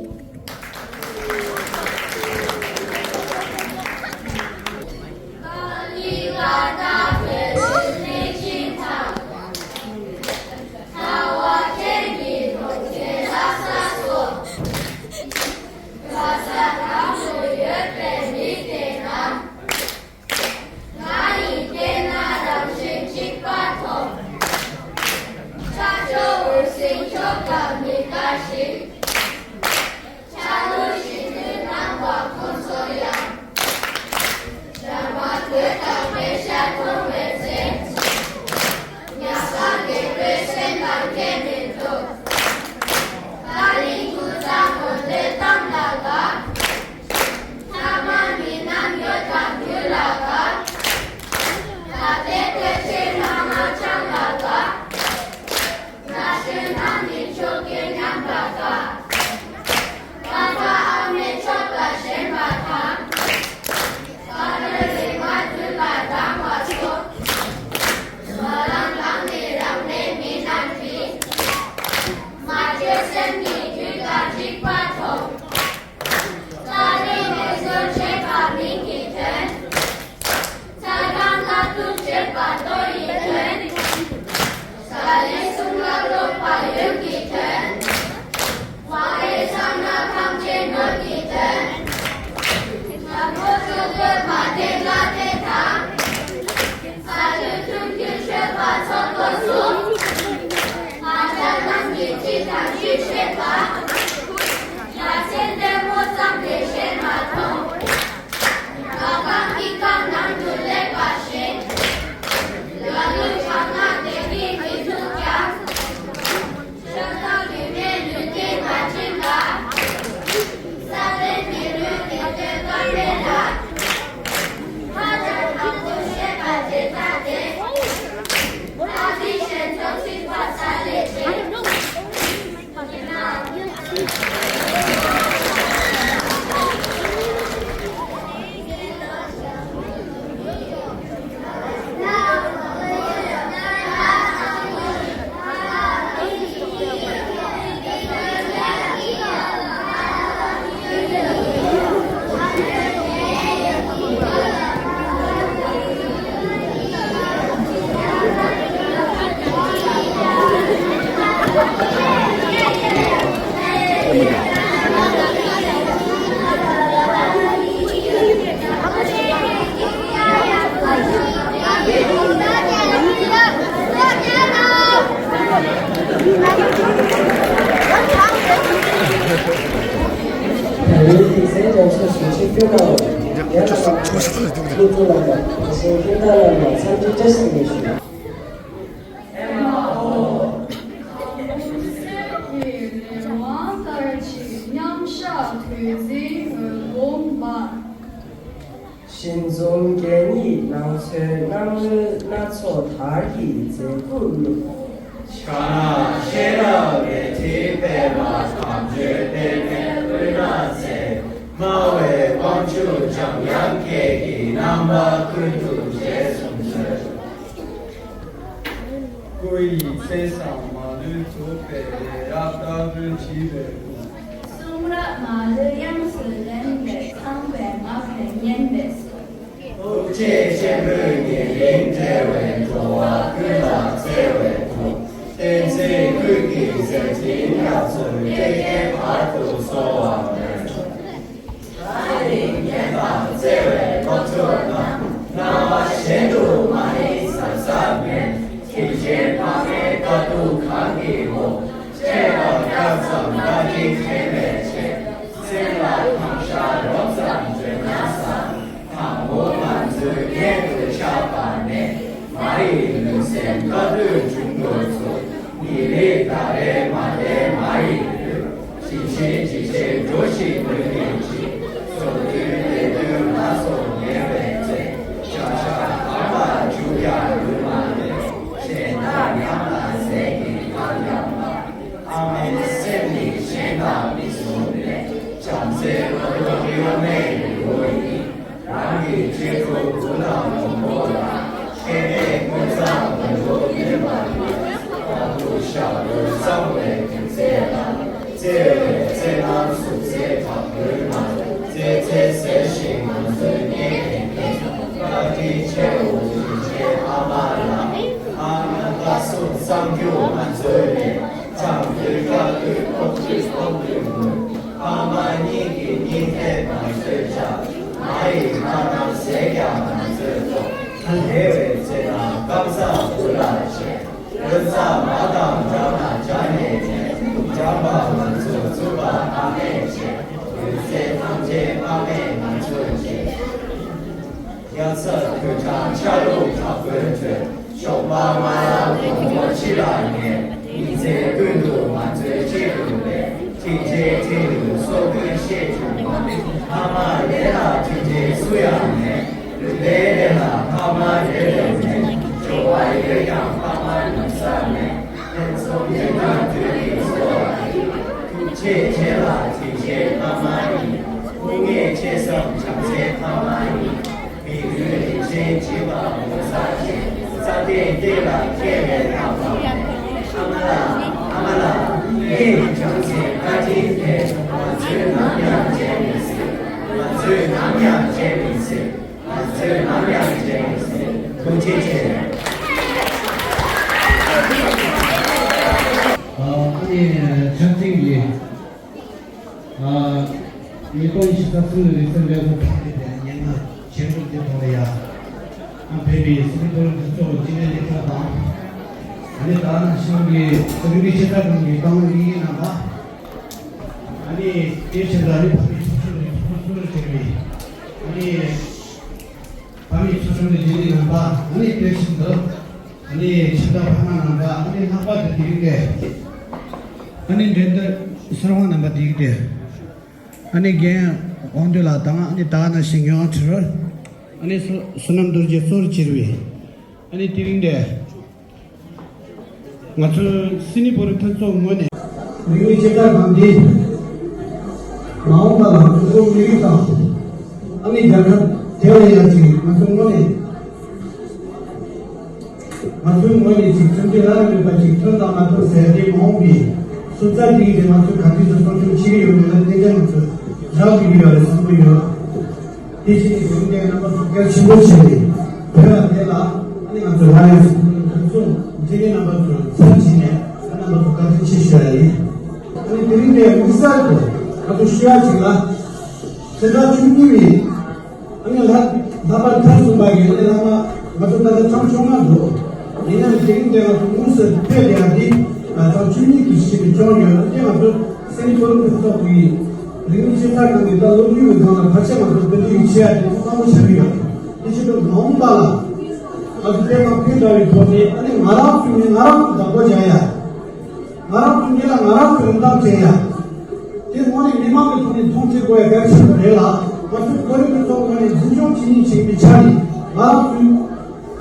བོད་ཀྱི་མཚན་འཇམ་ས་ཞུ་ཆེད་བསྐྱོད་གནང་བ་ཡང་དག་པ་སློབ་ཕྲུག་ལ་དང་དེ་བཞིན་སྤུན་ཟླ་རྣམས་ལ་འཚམས་འདྲི་བཀྲ་ཤིས་བདེ་ལེགས་ཞུ། ཁམས་གསུམ་གྱི་ལས་དབང་ལྟར་གྱི་མཉམ་བཞག་ཐོས་བརྩེའི་འོད་སྒོམ་པ། ཞིང་འཛོམས་གད་སྙིགས་ནང་ཚོའི་གནམ་སྔོན་སྣ་ཚོགས་དར་གྱི་མཛེས་སྡུག་བླུགས། ཕྱག་ན་ཤེས་རབ་ལས་བྲིས་པའི་མ། དམ་ཆོས་པདྨའི་དབུས་ན་གསལ། སྨྲ་བའི་དབང་ཕྱུག་འཇམ་དབྱངས་སྐད་ཀྱི་རྣམ་པ་ཀུན་ཏུ་རྒྱས་སུ་མཛོད། སྐུ་ཡི་མཚན་བཟང་མ་ལུས་རྫོགས་པའི་ལས། རབ་རྟ་ཀུན་བྲིས་པའི་སྐུ། གསུང་རབ་མ་ལུས་དབྱངས་སུ་ལེན་པའི། ཚངས་པའི་ངག་ལས་སྙན་པའི་གསུང་། ཐུགས་རྗེ་ཆེན་པོའི་ཉེ་རིང་བྲལ་བའི། འགྲོ་བ་ཀུན་ལ་བརྩེ་བའི་ཐུགས། བསྟན་འཛིན་ཀུན་གྱི་མཛད་འཕྲིན་རྒྱ་མཚོར། བསྐལ་བརྒྱའི་བར་དུ་གསོལ་བ་འབུལ། ད་རིང་སྙན་དང་བརྩེ་བའི་སློབ་ཕྲུག་རྣམས། སྣང་བ་གཞན་དུ་མ་ནི་ཟབ་ཟབ་མོས། ཐེག་ཆེན་འཕགས་མའི་བཀའ་བསྡུ་གང་གི་འོག་ཆེས་པ་སྐབས་ཙམ་བཀའ་དྲིན་དྲན་པའི་ཆེད། སེམས་ལ་གང་ཤར་རོབ་ཙམ་བརྗོད་ན་བཟང་། དང་པོ་ང་ཚོའི་སྙན་དུ་ཆགས་པ་ནས། མ་ཡི་ལུས་སེམས་དཀའ་ལས་འབྱུང་དགོས་ཚུལ། ཉིན་རེ་ཟླ་རེ་མ་བསྡད་མ་ཡི་ལུས། ཇི་བཞིན་ཇི་བཞིན་འགྲོ་ཞིག་ལུས་ནི་འཇིག་སོ་དུས་དེ་དུས་ང་སོགས་ཉལ་བའི་ཚེ། བྱ་བཞག་གང་ལ་འཇུག་ཀྱང་ལུས་མ་ལེན། གཞན་དག་ཉམས་ལ་ཟས་ཀྱི་ཁ་འགྱམ་པ། ཨ་མའི་སེམས་ནི་གཞན་དག་མི་བཟུང་བས། བྱམས་བརྩེའི་ཕོ་བྲང་གཡོ་མེད་ཡུལ་ལུང་ཡིན། རང་གི་གཅེས་ཕྲུག་བུ་དང་བུ་མོ་ལ། ཁེ་ཕན་དངུལ་རྩ་མང་པོ་ཡིན་པ་ཡིན། དཀའ་སྡུག་ཞབས་བྲོ་བསམ་བའི་རྒྱུ་རྩལ་དང་། བརྩེ་བའི་བརྩེ་ལམ་གཟུགས་མཛེས་དྲག་པོའི་ནང་། བརྩེ་ཚེ་ཟེར་ཞིང་ང་ཚོའི་གཉེན་ཉེ་ཕན། བཀའ་དྲིན་ཆེའོ་རིན་ཆེན་ཨ་མ་ལགས། ཨ་མའི་བཀའ་གསུང་གསར་འགྱུར་ང་ཚོའི་ལས། བྱམས་པོའི་བཀའ་བསྡུས་ལྐོག་ཇུས་ལྐོག་ཏུ་ངུས། ཨ་མ་གཉིས་ཀྱི་སྙིང་ཁྲག་ང་ཚོས་བཅག་མ་ཡི་ཁ་ནང་ཟས་ཀྱང་ང་ཚོས་འཐུང་། ད་དེ་བས་ཚེ་ན་སྐམ་ས་བུ་ལ་བྱེད། ལོ་ཙཱ་མ་དང་འགྲམ་ན་སྦྱར་ནས་ཉལ། འགྲམ་པ་ང་ཚོ་བཙུན་པ་ཨ་མས་བྱེད། ཡོད་ཚད་ཐམས་ཅད་ཨ་མས་ང་ཚོར་བྱེད། དབྱར་རྩྭ་དགུན་གྲང་ཆར་རླུང་དྲག་པོའི་ཁྲོད། ཞོགས་པ་སྔ་ལ་དགོང་མོ་ཕྱི་ལ་ཉལ། ཉིན་མཚན་ཀུན་ཏུ་ང་ཚོའི་ཆེད་དུ་ལས། དྲིན་ཆེན་དྲིན་ལུགས་སྲོག་ཀུན་ཤེས་བྱུང་བ། ཕ་མ་ལས་ལ་དྲིན་ཆེན་སུ་ཡང་མེད། ལུས་ལྡན་ལས་ལ་ཕ་མ་རེ་རེ་མེད། འབྱོར་བ་ཡོད་ཀྱང་ཕ་མ་ནུབ་ས་མེད། ལྷན་འཛོམས་ཡོད་ཀྱང་དུས་ཀྱི་འཚོ་བ་ཡིན། ཐུགས་རྗེ་ཆེ་ལ་དྲིན་ཆེན་ཕ་མ་ཡིན། དཀའ་ངལ་ཆེ་སར་བྱམས་བརྩེ་ཕ་མ་ཡིན། མི་ལུས་རིན་ཆེན་བྱིན་པ་ངོ་མཚར་ཆེ། རྩ་དེ་གཏེར་ལ་ཁྱེད་ལས་ལྷག་པ་མེད། ཨ་མ་ལགས། ཨ་མ་ལགས། ཁྱེད་ཀྱི་བྱམས་བརྩེའི་བཀའ་དྲིན་དེ་ང་ཚོས་ནམ་ཡང་བརྗེད་མི་སྲིད། ང་ཚོས་ནམ་ཡང་བརྗེད་མི་སྲིད། ང་ཚོས་ནམ་ཡང་བརྗེད་མི་སྲིད། ཐུགས་རྗེ་ཆེ། ཨ་ནི་ཆབ་སྲིད་ཀྱི། ཨ། ཉིས་སྟོང་ཉི་ཤུ་རྩ་གསུམ་ལོའི་རིག་གསར་ལས་འགུལ་འཕར་འགྲིབ་པའི་སྙན་ངག་ཆེན་པོ་འདི་ཐོག་ལ་ཡ། ཨ། བོད་པའི་སིལ་སྤོལ་འདི་ཚོ་སྤྱི་ལས་ལས་ཁུངས་དང་། ཨ་ནི་ད་ནང་བཞིན་གྱི་ས་ཁུལ་གྱི་ཆེ་ས་ཁང་གི་ཏང་ཨུའི་རྣམ་པ། ཨ་ནི་དེ་བཞིན་ལ་ནི་བོད་པའི་ཚོགས་ཆུང་གི་ཚོགས་གཙོ་ཟུར་བྱས་པའི། ཨ་ནི་བོད་མིའི་ཚོགས་ཆུང་གི་རྒྱུན་ལས་རྣམ་པ། ཨ་ནི་དེ་བཞིན་དུ། ཨ་ནི་ཆབ་མདོ་ཕ་མ་རྣམ་པ། ཨ་ནི་ལྷག་པར་དུ་དེ་རིང་འདིར། ཨ་ནི་འགྲན་བསྡུར་ཟུར་དཔང་རྣམ་པ་དེ་རིང་འདིར། ཨ་ནི་རྒན་དབང་འདུས་ལགས་དང་། ཨ་ནི་ད་ག་ནང་བཞིན་ངག་དབང་ཁྲི་རོལ། ཨ་ནི་བསོད་ནམས་རྡོ་རྗེ་གཙོ་བོར་གྱུར་པའི། ཨ་ནི་དེ་རིང་འདིར། ང་ཚོའི་སིཌ་ནི་བོད་རིགས་མཐུན་ཚོགས་ངོས་ནས། རིག་གནས་ཆེ་ཕྲ་དང་འདི། མ་འོངས་པ་ལ་ང་ཚོ་མི་རིགས་དང་། ཨ་ནི་རྒྱལ་ཁབ་དེ་བས་ཡར་ཅིག་ང་ཚོ་ངོས་ནས། ང་ཚོའི་ངོས་ནས་ཅིག་མཐུན་སྒྲིལ་སླར་ཡང་ཡོད་པ་ཅིག་ཐོན་དང་མ་ཐོན་ཟེར་ཏེ། མ་འོངས་པའི་སོན་རྩ་འདི་གི་དེ་ང་ཚོས་ག་དུས་སུ་སྲུང་སྐྱོབ་བྱེད་ཀྱི་ཡོད་མེད་ལ་བརྟེན་ཏེ་ང་ཚོས་རག་ཏུ་ཡོད་ཡོད་རེད་བསམ་གྱི་ཡོད། དེ་བཞིན་གྱི་དགོན་སྡེ་རྣམ་པ་ཚོ་གལ་ཆེན་པོ་བྱས་ནས་བོད་ལ་དེ་ལ་ཨ་ནི་ང་ཚོ་སླར་ཡང་སོན་རྩ་འདི་གི་རྣམ་པ་ཚོ་ཚབ་བྱས་ནས་རྣམ་པ་ཚོ་བཀའ་དྲིན་ཆེ་ཞུ་ཡ་ཡིན། ཨ་ནི་དེ་རིང་འདིར་དམིགས་བསལ་དུ་ང་ཚོ་ཞུ་ཡ་ཅིག་ལ། ཆེ་ཕྲ་ཆུང་གཉིས་མིན། ཨ་ནི་ལྷག་ལྷག་པར་མཐར་སོན་པ་ཡིན། ཨ་ནི་ལྷག་མ་ང་ཚོ་ད་ལྟ་ཚང་ཆུང་ང་འདུག་ཡིན་ནའང་དེ་རིང་འདིར་ང་ཚོ་དངོས་སུ་ཕེབས་བསྡད་ཡ་འདི་ཚང་ཆུང་གཉིས་ཀྱི་ཞིག་ཏུ་བྱུང་ཡོད། ཨ་ནི་ང་ཚོ་སིཌ་ནི་བོད་རིགས་མཐུན་ཚོགས་ཀྱི་ རིག་གནས་ཆེ་ཕྲ་ཁང་གིས་ད་སློབ་ཡོན་གྱི་སྒང་ལ་ཕལ་ཆེར་ང་ཚོ་དཔེ་སྟོན་བྱེད་ཡ་དེ་ཚོ་གཙང་མ་ཆགས་ཀྱི་ཡོད་རེད། དེ་བཞིན་དུ་མ་འོངས་པ་ལ་ང་ཚོ་དེ་དང་དེ་འདྲ་བའི་ཐོག་ནས་ཨ་ནི་ང་རང་ཚོ་ནས་ང་རང་ཚོ་བདག་པོ་བྱ་ཡ། ང་རང་ཚོ་ཉིད་ལ་ང་རང་ཚོ་རིན་ཐང་སྤྲད་ཡ། དེ་དངོས་གནས་མི་མང་གི་ཐོག་ནས་མཐོང་ཆེན་དགོས་ཡ་གལ་ཆེན་པོ་རེད་ལ། ང་ཚོའི་ཁོར་ཡུག་གི་ཐོག་ནས་འཛིན་སྐྱོང་བྱེད་མཁན་ཞིག་ཡིན་པའི་ཆ་ནས་ང་རང་ཚོའི་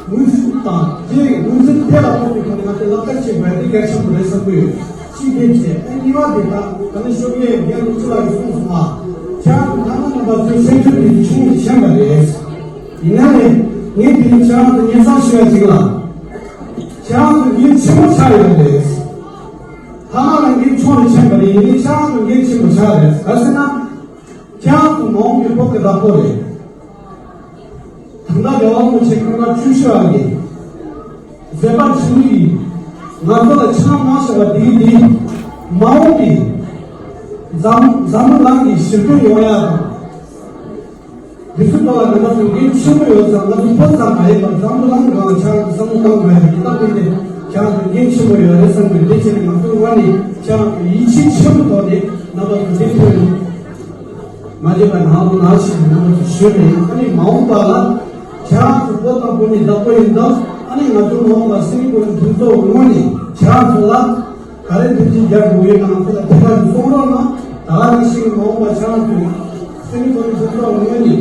ངོས་འཛིན་དང་དེ་ངོས་འཛིན་དེ་ལ་ཐོག་ནས་ཁོ་ནས་ང་ཚོས་ལག་བསྟར་བྱེད་དགོས་ཡ་དེ་གལ་ཆེན་པོ་རེད་བསམ་གྱི་ཡོད། གཅིག་དེ་བྱས། ཨ་གཉིས་པ་དེ་ད་ད་ནི་ཤོག་ཡས་རྒན་ལུག་ཆུ་ལགས་ཀྱིས་གསུངས་སོང་བ། ཁྱེད་རང་ཚོ་ནང་མི་རྣམ་པ་ཚོའི་སེམས་ཁྲལ་དེ་ཆུང་ངུ་ཕྱིན་པ་རེད། ཡིན་ན་ཡང་ངས་དེ་རིང་ཁྱེད་རང་ཚོ་སྙན་སེང་ཞུ་ཡ་གཅིག་ལ། ཁྱེད་རང་ཚོ་འགན་ཆེན་པོ་ཆགས་ཡོད་རེད། ཐ་མ་ལ་འགན་ཆུང་རུ་ཕྱིན་པ་རེད། ཡིན་ནའི་ཁྱེད་རང་ཚོ་འགན་ཆེན་པོ་ཆགས་རེད། ག་ཟེར་ན། ཁྱེད་རང་ཚོ་མ་འོངས་པའི་བོད་ཀྱི་བདག་པོ་རེད། ད་ལྟ་རྒྱལ་བ་རིན་པོ་ཆེ་སྐུ་ཕྲེང་བཅུ་བཞི་པ་གིས་མཛད་པ་ཆེན་མོ་ཡིས་ང་ཚོ་ལ་ཆེད་གནང་གནང་བཞག་པ་དེ་གིས་དེ་མ་འོངས་པའི་འཛམ་འཛམ་བུ་གླིང་གི་ཞི་མཐུན་ཡོང་ཡ་དང་། དེ་ཚོའི་ཐོག་ལ་ང་ཚོ་འགན་ཆེན་པོ་ཡོད་ཙང་། ང་ཚོ་བོད་ཙམ་མ་ཡིན་པར་འཛམ་བུ་གླིང་སྒང་ལ་ཁྱེད་རང་ཚོ་བསམ་བློ་གཏོང་དགོས་ཡ་དེ་སྟབས་བདེ་སྟེ། ཁྱེད་རང་ཚོ་འགན་ཆེན་པོ་ཡོད་རེད་བསམ་གི། དེ་བྱས་ནས་ང་ཚོའི་ངོས་ནས་ཁྱེད་རང་ཚོ་ཡིད་ཆེས་ཆེན་པོའི་ཐོག་ནས་རྣམ་པ་ཚོ་འདིར་ཕེབས་ནས། མ་བརྗེད་པ་ནང་དུ་ནང་ཞིག་གི་རྣམ་པ་ཚོ་ཞུས་ནས། ཨ་ནི་མ་འོངས་པ་ལ་ཁྱེད་རང་ཚོ་བོད་དང་བོད་མིའི་བདག་པོ་ཡིན་སྟབས། ཨ་ནི་ང་ཚོ་མ་འོངས་པ་སེམས་ཁུར་མཐུན་ཚོགས་ངོས་ནས་ཁྱེད་རང་ཚོ་ལ་ག་རེ་མཐུན་རྐྱེན་རྒྱག་དགོས་ཡོད་ན་ང་ཚོ་ལ་ཐད་ཀར་གསུང་རོགས་གནང་། ད་ག་ནང་བཞིན་གྱི་མ་འོངས་པ་ཁྱེད་རང་ཚོས་སེམས་ཁུར་མཐུན་ཚོགས་ངོས་ནས་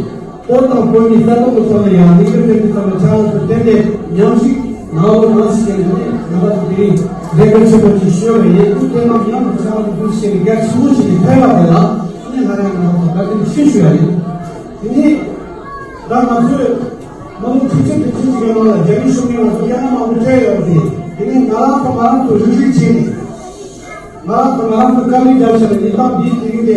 བོད་དང་བོད་མིའི་བསམ་བློ་གི་ཐོག་ནས་ཡང་ལས་འགུལ་སྤེལ་དུས་ཙམ་པ་ཁྱེད་རང་ཚོ་ཏན་ཏན་མཉམ་ཞུགས་གནང་རོགས་གནང་ཞེས་ནས་ནས་ང་ཚོ་དེ་རིང་ལས་འགུལ་ཆེན་པོ་ཅིག་ཞུས་པ་ཡིན། དེ་རྣམས་མཉམ་དུ་ཁྱེད་རང་ཚོ་ཐུགས་རྗེ་ཆེ་ནས་གལ་ཆེན་པོ་ཞིག་ནས་ཕེབས་པ་དེ་ལ་ཨ་ནི་ང་རང་ང་རང་ཚོ་བཀའ་དྲིན་ཆེ་ཞུ་ཡ་ཡིན། དེ་ནས་ད་ང་ཚོས་མི་ལོ་ཁྲི་ཆེན་དུས་ཆེན་གཅིག་གི་ནང་ལ་རྒྱ་མི་གཞུང་གིས་ང་ཚོ་སྐད་ངན་མང་པོ་སྤྲད་ཡོད་རེད། དེ་ནས་ང་རང་ཚོ་ང་རང་ཚོ་རིག་རིག་བྱས་ནས། ང་རང་ཚོ་ང་རང་ཚོ་དཀའ་ལས་རྒྱབ་བྱས་ནས་ཉིན་ལྟར་འདིའི་དེ་རིང་དེ་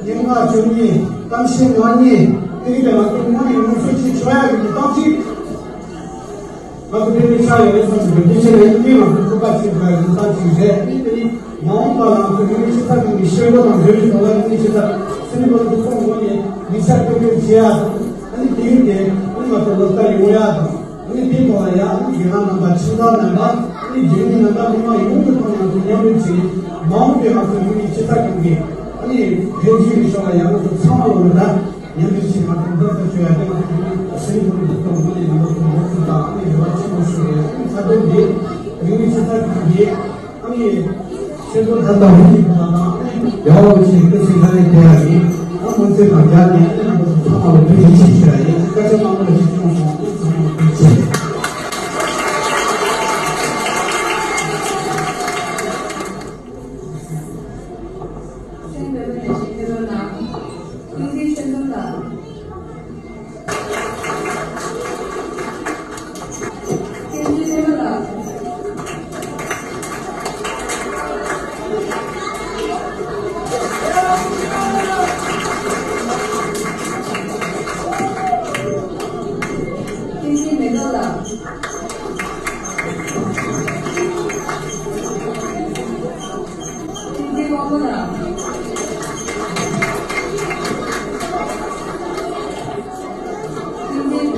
སྙན་ངག་བཅུ་གཉིས། གཏམ་བཤད་ང་གཉིས། དེ་རིང་དེ་ང་ཚོ་དངོས་གནས་ངོ་སྤྲོད་བྱེད་ཆོག་ཡག་གི་ཉིན་ལྟར་ཅིག་ང་ཚོ་དེ་འདྲའི་ཆགས་ཡོད་རེད་བསམ་གྱི་འདུག་དེ་བྱས་ནས་ཨ་ནི་ང་ཚོ་ཚོགས་པ་ཆེ་དགོས་ཡག་ཉིན་ལྟར་ཅིག་རེད། ཨ་ནི་དེ་ནི་མ་འོངས་པ་ལ་ང་ཚོ་རིག་གནས་ཆེ་ས་ཁང་གི་ཤེས་ཡོན་དང་འབྲེལ་བའི་ཐོག་ལ་རིག་གནས་ཆེ་ས་སེམས་ཁོང་དུ་གཏོང་དགོས་ནས་ཡིག་ཆ་བཀོད་སྤྲོད་བྱེད་ཡག་དང་། ཨ་ནི་དེ་རིང་དེ་ཨ་ནི་ང་ཚོ་ལག་བསྟར་ཡོང་ཡག་དང་། ཨ་ནི་དེའི་ཐོག་ལ་ཡང་ཨ་ནི་རྒན་ལགས་རྣམ་པ། ཁྱིམ་ཚང་རྣམ་པ། ཨ་ནི་རྒྱུན་ལས་རྣམ་པ། མི་མང་ཡོངས་ཀྱི་ཐོག་ནས་ང་ཚོ་མཉམ་རུབ་བྱས། མ་འོངས་པའི་ང་ཚོའི་རིག་གནས་ཆེ་ས་ཁང་གི་ཨ་ནི་འཕེལ་རྒྱས་ཀྱི་ཕྱོགས་ལ་ཡང་ང་ཚོ་ཚང་མ་ལོ་ལ་མཉམ་རུབ་བྱས། ང་ཚོ་མདུན་དུ་བསྐྱོད་ཡ་དེ་ང་ཚོ་རིག་གནས་སེམས་ཁོང་གི་ཐོག་ནས་ང་ཚོ་ངོ་སྤྲོད་དང་ཨ་ནི་རེ་བ་ཆེན་པོ་ཞུ་རེད། ཨ་ནི་ཁ་སྟོན་འདི་རིག་གནས་ཆེ་ས་ཁང་གི་ཨ་ནི་ཆེད་དོན་ད་ལྟ་འོང་གི་ཁོ་ན་དང་། ཨ་ནི་རྒྱལ་བ་རིན་པོ་ཆེའི་སྐུ་ཚེ་ཁ་ལས་བརྟན་ཡ་ཡིན། ཨ་མུན་ཚེ་དང་རྒྱ་ནས་ཨ་ནི་ང་ཚོ་ཚང་མ་ལ་ཐུགས་རྗེ་ཆེ་ཞུ་ཡ་ཡིན། སྐད་ཆ་མང་པོ་ལ་ཞིག་སྐྱོན་སོང་། ཨ་ཚང་མ་ཐུགས་རྗེ་ཆེ། ཁྲེང་བོད་མི་ནས་ཆེད་མཁས་དོན་གནང་། ཀུན་གཟིགས་ཆོས་འཛོམས་ལགས། ཀུན་གཟིགས་བསྟན་པ་ལགས། ཀུན་གཟིགས་མེ་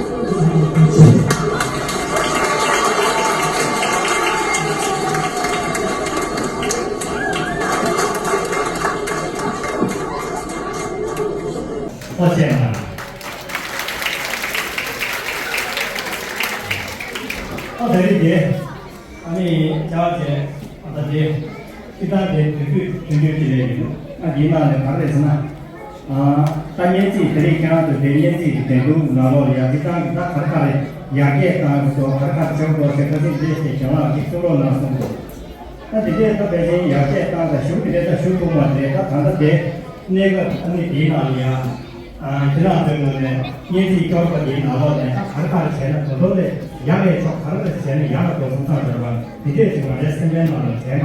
ཏོག་ལགས། ཀུན་གཟིགས་དབང་མོ་ལགས། ཀུན་གཟིགས། ཨོ་ཙེ་མ། ཨ་ད་རེས་དེ། ཨ་ནི་བྱ་བ་བྱས། ཨ་ད་དེ། སྤྱིར་བཏང་དེ་དུས་ཚོད་ཐུང་ཐུང་ཅིག་རེད་ཡིན། ཨ་འདིའི་ནང་ནས་ག་རེ་རེད་ཟེར་ན། ཨ་ད་སྙན་ཚིག་དེ་རིང་ཁྱེད་རང་ཚོ་དེ་སྙན་ཚིག་གི་འགྲན་བསྡུར་ནང་ལོགས་ལ་ཡ་སྤྱིར་བཏང་གི་ད་ག་རེ་ག་རེ་ཡར་རྒྱས་བཏང་གི་འདུག་ག་རེ་ག་རེ་བྱེད་དགོས་ཟེར་ཁ་སང་དེ་དེ་རྒན་ལགས་ཀྱིས་གསུང་རོགས་གནང་སོང་འདུག་ད་དེ་འདྲས་ད་ཕལ་ཆེར་ཡར་རྒྱས་བཏང་ད་ཞུ་དེ་འདྲས་ད་ཞུ་ཐུབ་མ་རེད། ད་ད་ལྟ་དེ་གནས་སྐབས་ཨ་ནི་དེའི་ནང་ལ་ཡ། ཨ་ཁྱེད་རང་ཚོའི་ངོས་ནས་སྙན་ཚིག་སྐྱོར་པ་དེའི་ནང་ལོགས་ནས་ད་ག་རེ་ག་རེ་བྱས་ན་ད་དུང་ལས་ཡག་ལས་ཆོག་ག་རེ་ག་རེ་བྱས་ན་ཡག་ལ་འགྲོ་སོང་ཙང་འདྲ་བ་དེ་འདྲས་ཅིག་ང་རའི་སེམས་པའི་ནང་ལ་དྲན་པ་དང་།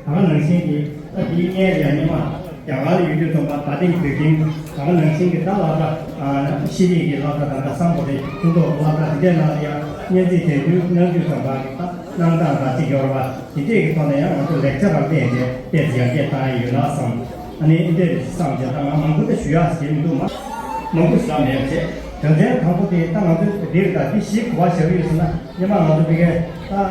ད་ག་ནང་བཞིན་གྱི་ད་དེའི་སྔོན་ལ་ཡ་སྔོན་མ་རྒྱ་གར་ལ་ཡུལ་དུས་ཙམ་པ་ད་ཐེངས་དུས་རྒྱུན་ད་ག་ནང་བཞིན་གྱི་ད་སློབ་གྲྭ་ཨ་ཤེས་རིག་གི་སློབ་གྲྭ་དང་ད་སམ་བྷོ་ཊའི་ཕུན་ཚོགས་སློབ་གྲྭ་དེ་འདྲའི་ནང་ལ་ཡ་སྙན་ཚིག་དེ་དུས་གནང་དུས་ཙམ་པ་ད་གནང་སྟངས་ད་ཅིག་ཡོད་རེད་པ། དེ་འདྲས་ཀྱི་ཐོག་ནས་ཡང་ང་ཚོ་ལེགས་ཆ་རང་བལྟས་ཏེ་ཏོག་ཙམ་ཡར་རྒྱས་བཏང་ཡ་ཡོད་ན་བསམ། ཨ་ནི་འདི་འདྲས་བསམ་བྱས་ད་ང་མང་པོ་ད་ཞུ་ཡག་ཞིག་མི་འདུག་མ་མང་པོ་ཞིག་ད་མེད་བྱས། དོན་ཚན་དང་པོ་དེ་ད་ང་ཚོས་འདིར་ད་འདི་ཞིབ་གོ་བ་བྱ་གི་ཡོད་ཟེར་ན། སྔོན་མ་ང་ཚོ་དེ་གའི་ད་ཨ་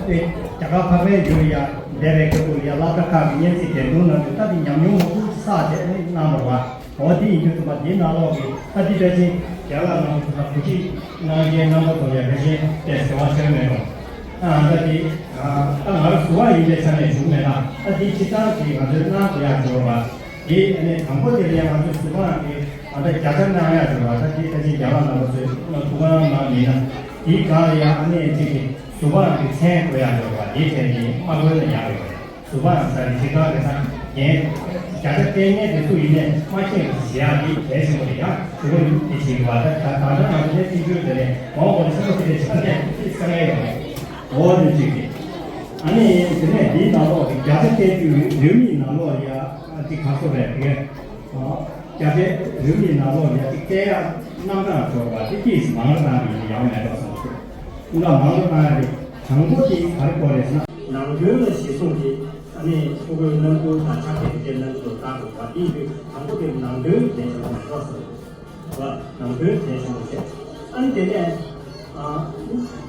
དེ་རྒྱ་གར་འཕགས་པའི་ཡུལ་ཡ་འདས་པའི་སྐབས་ལ་ཡ་སློབ་གྲྭ་ཁག་གི་སྙན་ཚིག་འགྲེམས་སྟོན་གནང་དུས་ད་དེ་ཉམས་མྱོང་མང་པོ་ཞིག་བསགས་བྱས་ནས་གནང་བ་རེད་བ། འོ་དེ་ཡིན་དུས་ཙམ་པ་དེའི་ནང་ལོགས་ཀྱི་ད་འདི་ཕལ་ཆེར་རྒན་ལགས་ནང་དུ་ད་གོ་སྒྲིག་གནང་མཁན་རྣམ་པ་ཚོ་ལ་ཕལ་ཆེར་དེ་ཟེར་བ་བྱས་མེད་རུང་། ཨ་ད་དེ་ད་ང་རང་ཟུར་པ་ཡིན་པའི་ཆ་ནས་ཞུ་མེད་ན། ད་དེ་སྤྱིར་བཏང་གི་ང་ཚོའི་གནང་དགོས་ཡག་འབྱོར་བ། དེ་ཨ་ནི་དང་པོ་དེ་ལ་ཡང་ང་ཚོའི་ཟུར་པའང་དེ་ང་ཚོ་བརྒྱ་ཆ་གནང་ཡག་འབྱོར་བ། ད་དེ་ད་ཅི་རྒྱ་ལགས་རྣམ་པ་ཚོས་ཐུགས་ཁུར་གནང་མིན་ན། དེའི་སྒང་ལ་ཡང་ཨ་ནི་ཅིག་གི་ཟུར་པའང་གི་མཚན་དགོས་ཡག་འབྱོར་བ། དེའི་ཐད་ཀྱི་མ་དགོས་ན་ཡག་རེད། ཟུར་པའང་ས་རི་ཁྲི་ཁང་རེ་ས་རྒན་བརྒྱ་ཆ་སྟོང་ངེས་དེ་ཚོ་ཡིན་ནས་མ་ཤེས་པ་ཞིག་ཡག་དེ་གལ་ཆེན་པོ་རེད། ཡང་ཟུར་པ་དེ་བྱེད་དགོས་བ། ད་ད་ད་ང་ཚོ་ནས་སྲིད་ཇུས་དེ་ནས་མང་བོ་ནས་ས་ཁོ་དེ་འདྲ་ཞིག་ད་ནས་དེ་ས་ངེས་ཡོང་། འོ་དེ་གཅིག་རེད། ཨ་ནི་དེ་ནས་འདིའི་ནང་ལོགས་ཀྱི་བརྒྱ་ཆ་བརྟན་རྒྱུ་རེའུ་མིག་ནང་ལོགས་ཡ་ཅིག་ག་སོ་རེད་དེ། བརྒྱ་ཆ་རེའུ་མིག་ནང་ལོགས་ཡ་ཅིག་བལྟས་ཡ་རྣམ་གྲངས་འབྱོར་བ་དེ་ཏིས་མང་ར་བཏང་གི་ཡོད་ན་ཡག་མེད་འགྲོ་བསམ་སོང་། ཁོང་ལ་མང་ར་བཏང་ཡ་དེ་དང་པོ་དེ་ག་རེ་དགོས་རེད་ཟེར་ན། ནང་དོན་ལ་གཞི་བཟུང་གིས་ཨ་ནི་ཕྲུ་གུའི་རྣམ་འགྱུར་དང་ཆ་ཤས་དེ་གའི་རྣམ་འགྱུར་ལ་བལྟ་དགོས་པ་དེ་ཡིན་དུས་དང་པོ་དེ་ནང་དོན་གལ་ཆེན་པོ་མེད་འགྲོ་བསམ། བ། ནང་དོན་གལ་ཆེན་པོ་བྱས། ཨ་ནི་དེ་ནས་ཨ་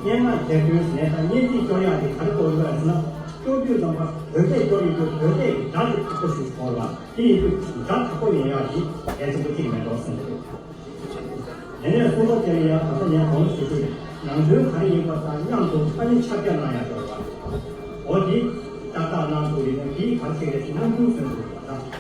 སྙན་ངག་དེབ་སྐྱོན་ཟེར་ནས་དང་སྙན་ཚིག་སྐྱོར་ཡག་དེ་ག་རེ་དགོས་ཡོད་ཟེར་ན། སྐྱོར་དུས་ཙམ་པ་བོད་སྐད་སྐྱོར་ཡོད་དུས་བོད་སྐད་ཀྱི་སྒྲ་དེ་དག་པོ་ཞིག་དགོས་པ། དེ་ཡིན་དུས་སྒྲ་དག་པོ་ཡོང་ཡག་དེ་གལ་ཆེན་པོ་གཅིག་མེད་འགྲོ་བསམ་གྱི་འདུག་དེ་ནས་གསུམ་པ་དེ་ལ་ཡང་ད་ལྟ་ངས་གོང་ཞུས་ཤིང་ནང་དོན་ག་རེ་ཡིན་པ་དང་མཉམ་དུ་ཨ་ནི་ཕྱག་རྒྱ་གནང་ཡག་དགོས་པ། འོ་དེ་ཏག་ཏག་གནང་ཐུབ་ཡོད་ན་དེ་ག་རེ་ཟེར་གྱི་རེད། རྣམ་འགྱུར་ཟེར་དགོས་པ་དང་།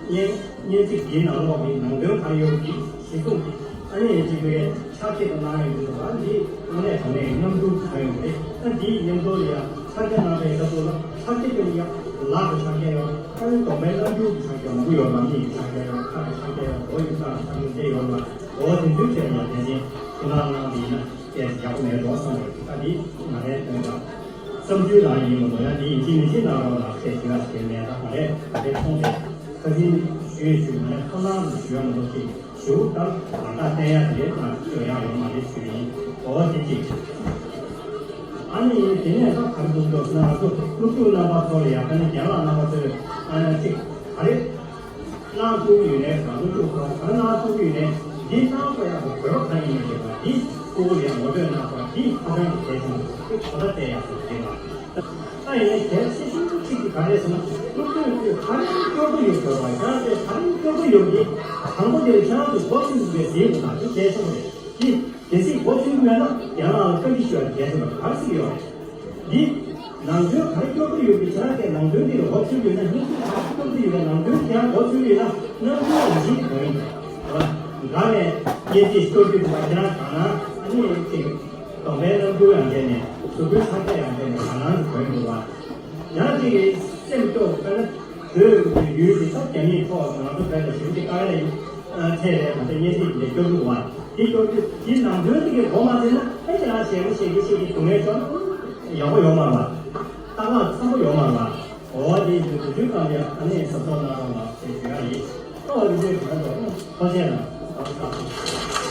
སྙན་སྙན་ཚིག་འདིའི་ནང་ལོགས་ཀྱི་ནང་དོན་ག་རེ་ཡོད་ཀྱི་གཞི་བཟུང་གིས་ཨ་ནི་ཡན་ཆད་པའི་ཕྱག་ཕྱིད་དུ་གནང་ཡོད་འདུག་པ། འདི་དངོས་གནས་དྲང་གནས་རྣམ་འགྱུར་གང་ཡོད་རེད། ཨ་འདིའི་མཉམ་དུ་ལ་ཡང་ཕྱག་རྒྱ་གནང་བའི་སྐབས་སུ་ལ་ཕྱག་རྒྱ་དེ་ལ་ཡང་ལག་གི་ཕྱག་རྒྱ་ཡོད། ཨ་ནི་གདོང་པའི་རྣམ་འགྱུར་གྱི་ཕྱག་རྒྱ་མང་པོ་ཡོད་པ། མིག་གི་ཕྱག་རྒྱ་ཡོད། ཁ་གི་ཕྱག་རྒྱ་ཡོད། མགོ་ཡི་ཕྱག་རྒྱ་ཡོད། འདི་ཡོད་པ། འོ་དེ་ཚོའི་ཐད་ལ་ཡང་ཕན་ཆད་ཁྱེད་རང་གནང་བ་ཡིན་ན། དེ་ཡག་པོ་མེད་འགྲོ་བསམ་པ་ད་འདི་ང་རའི་དོན་དག་བསམ་ཚུལ་རང་ཡིན་མ་གཏོགས། ཡང་འདི་ཡིན་གཅིག་མིན་གཅིག་གནང་རོགས་གནང་ཞེས་ཞུ་ཡ་ཞིག་མེད། ད་ང་རས་ད་ལྟའི་མཐོང་ཚད་ཁ་སིན་ཞུ་ཡས་ཞུ། ང་རས་ཁ་ནང་དུ་ཞུ་ཡ་མ་གཏོགས་ཅིག་ཞུ་ད་ང་ད་བསྟན་ཡ་དེ་ང་ཞུ་ཡ་ཡོད་མ་རེད་ཞུ་ཡིན། འོ་དེ་གཅིག་ཨ་ནི་དེ་ནས་ད་ག་རེ་གསུང་འདོད་ཟེར་ན། ང་ཚོ་སློབ་ཕྲུག་རྣམ་པ་ཚོ་ལ་ཡང་ཨ་ནི་རྒན་ལགས་རྣམ་པ་ཚོས་ཨ་ནི་ཅིག་ག་རེ། གནང་ཐུབ་ཀྱི་ཡོད་ནའི་རང་ལུགས་ཀྱི་ག་རེ་གནང་ཐུབ་ཀྱི་ཡོད་ནའི་འདི་གནང་དགོས་ཡག་གི་དགོས་པ་གང་ཡིན་མིན་ཞེས་པ་འདི་ཕྲུ་གུ་ལ་ཡང་ངོ་སྤྲོད་གནང་དགོས་པ་འདི་ཧ་ཅང་གི་གལ་ཆེན་པོ་རེད། གོ་བརྡ་སྤྲད་ཡག་སོགས་རེད་ལ། ད་ཡིན་ནའི་གལ་ཆེ་ཤོས་གཅིག་དེ་ག་རེ་རེད་ཟེར་ན། སློབ་ཕྲུག་ཚོས་ག་རེ་སྐྱོར་གྱི་ཡོད་དགོས་པ། ཁྱེད་རང་ཚོས་ག་རེ་སྐྱོར་གྱི་ཡོད་དེ་དང་པོ་དེར་ཁྱེད་རང་ཚོས་མགོ་ཚོས་ཟིན་པའི་ཟིན་དགོས་པ་འདི་གལ་ཆེན་པོ་རེད། འདི། གལ་སྲིད་མགོ་ཚོས་ཀྱི་མེད་ན་རྒན་ལགས་ལ་བཀའ་འདྲི་ཞུ་བ་གལ་ཆེན་པོ་ག་རེ་ཟེར་གྱི་ཡོད་རེད། འདི། ནང་དོན་ག་རེ་སྐྱོར་གྱི་ཡོད་པའི་ཁྱེད་རང་གིས་ནང་དོན་འདི་ལ་མགོ་ཚོས་ཀྱི་ཡོད་ན། སྙན་ཚིག་ག་རེ་སྐྱོར་གྱི་ཡོད་པའི་ནང་དོན་དེ་ཡང་མགོ་ཚོས་ཀྱི་ཡོད་ན། རྣམ་འགྱུར་ཡང་འཛིན་གྱི་དོན་ཡིན་པ། འགའ་ནས་སྙན་ཚིག་སྐྱོར་གྱི་འདུག་པ། ཁྱེད་རང་གང་ན་ཨ་ནི་ཅིག་གདོང་པའི་རྣམ་འགྱུར་ཡང་བསྟན་ནས། གཟུགས་པོའི་ཕྱག་རྒྱ་ཡང་བསྟན་ནས་གང་ན་དོན་འདུག་པ། ཡང་ཅིག་གིས་སེམས་སྐྱོ་དཔེར་ན། བོད་ཀྱི་ཡུལ་འདི་ད་རྒྱ་མིའི་ཐོག་ང་ཚོ་བོད་ལ་ཞེ་པོ་ཅིག་དཀའ་ངལ་ཡོད། ཨ་ཐད་རེད། ད་ལྟ་སྙན་ཚིག་འདི་སྐྱོར་གྱི་འདུག་པ། འདི་སྐྱོར་དུས་འདི་ནང་དོན་འདི་གའི་མགོ་མ་ཚོས་ན། ཨ་ཅེ་རང་ཞེ་པོ་ཞེ་གི་ཞེ་གི་སྡུག་བསྔལ་ཤོར་ན་ཡག་པོ་ཡོད་མ་རེད་པ། ལྟ་ག་འཚམ་པོ་ཡོད་མ་རེད་པ། འོ་འདི་འདི་དུས་ཚོད་གང་ཡང་ཨ་ནི་གཟབ་གཟབ་གནང་རོགས་གནང་ཞེས་ཞུ་ཡ་ཡིན། ཨོ་འདི་འདྲའི་དུས་ཚོད་ཐོག་ཐུགས་རྗེ་གནང་།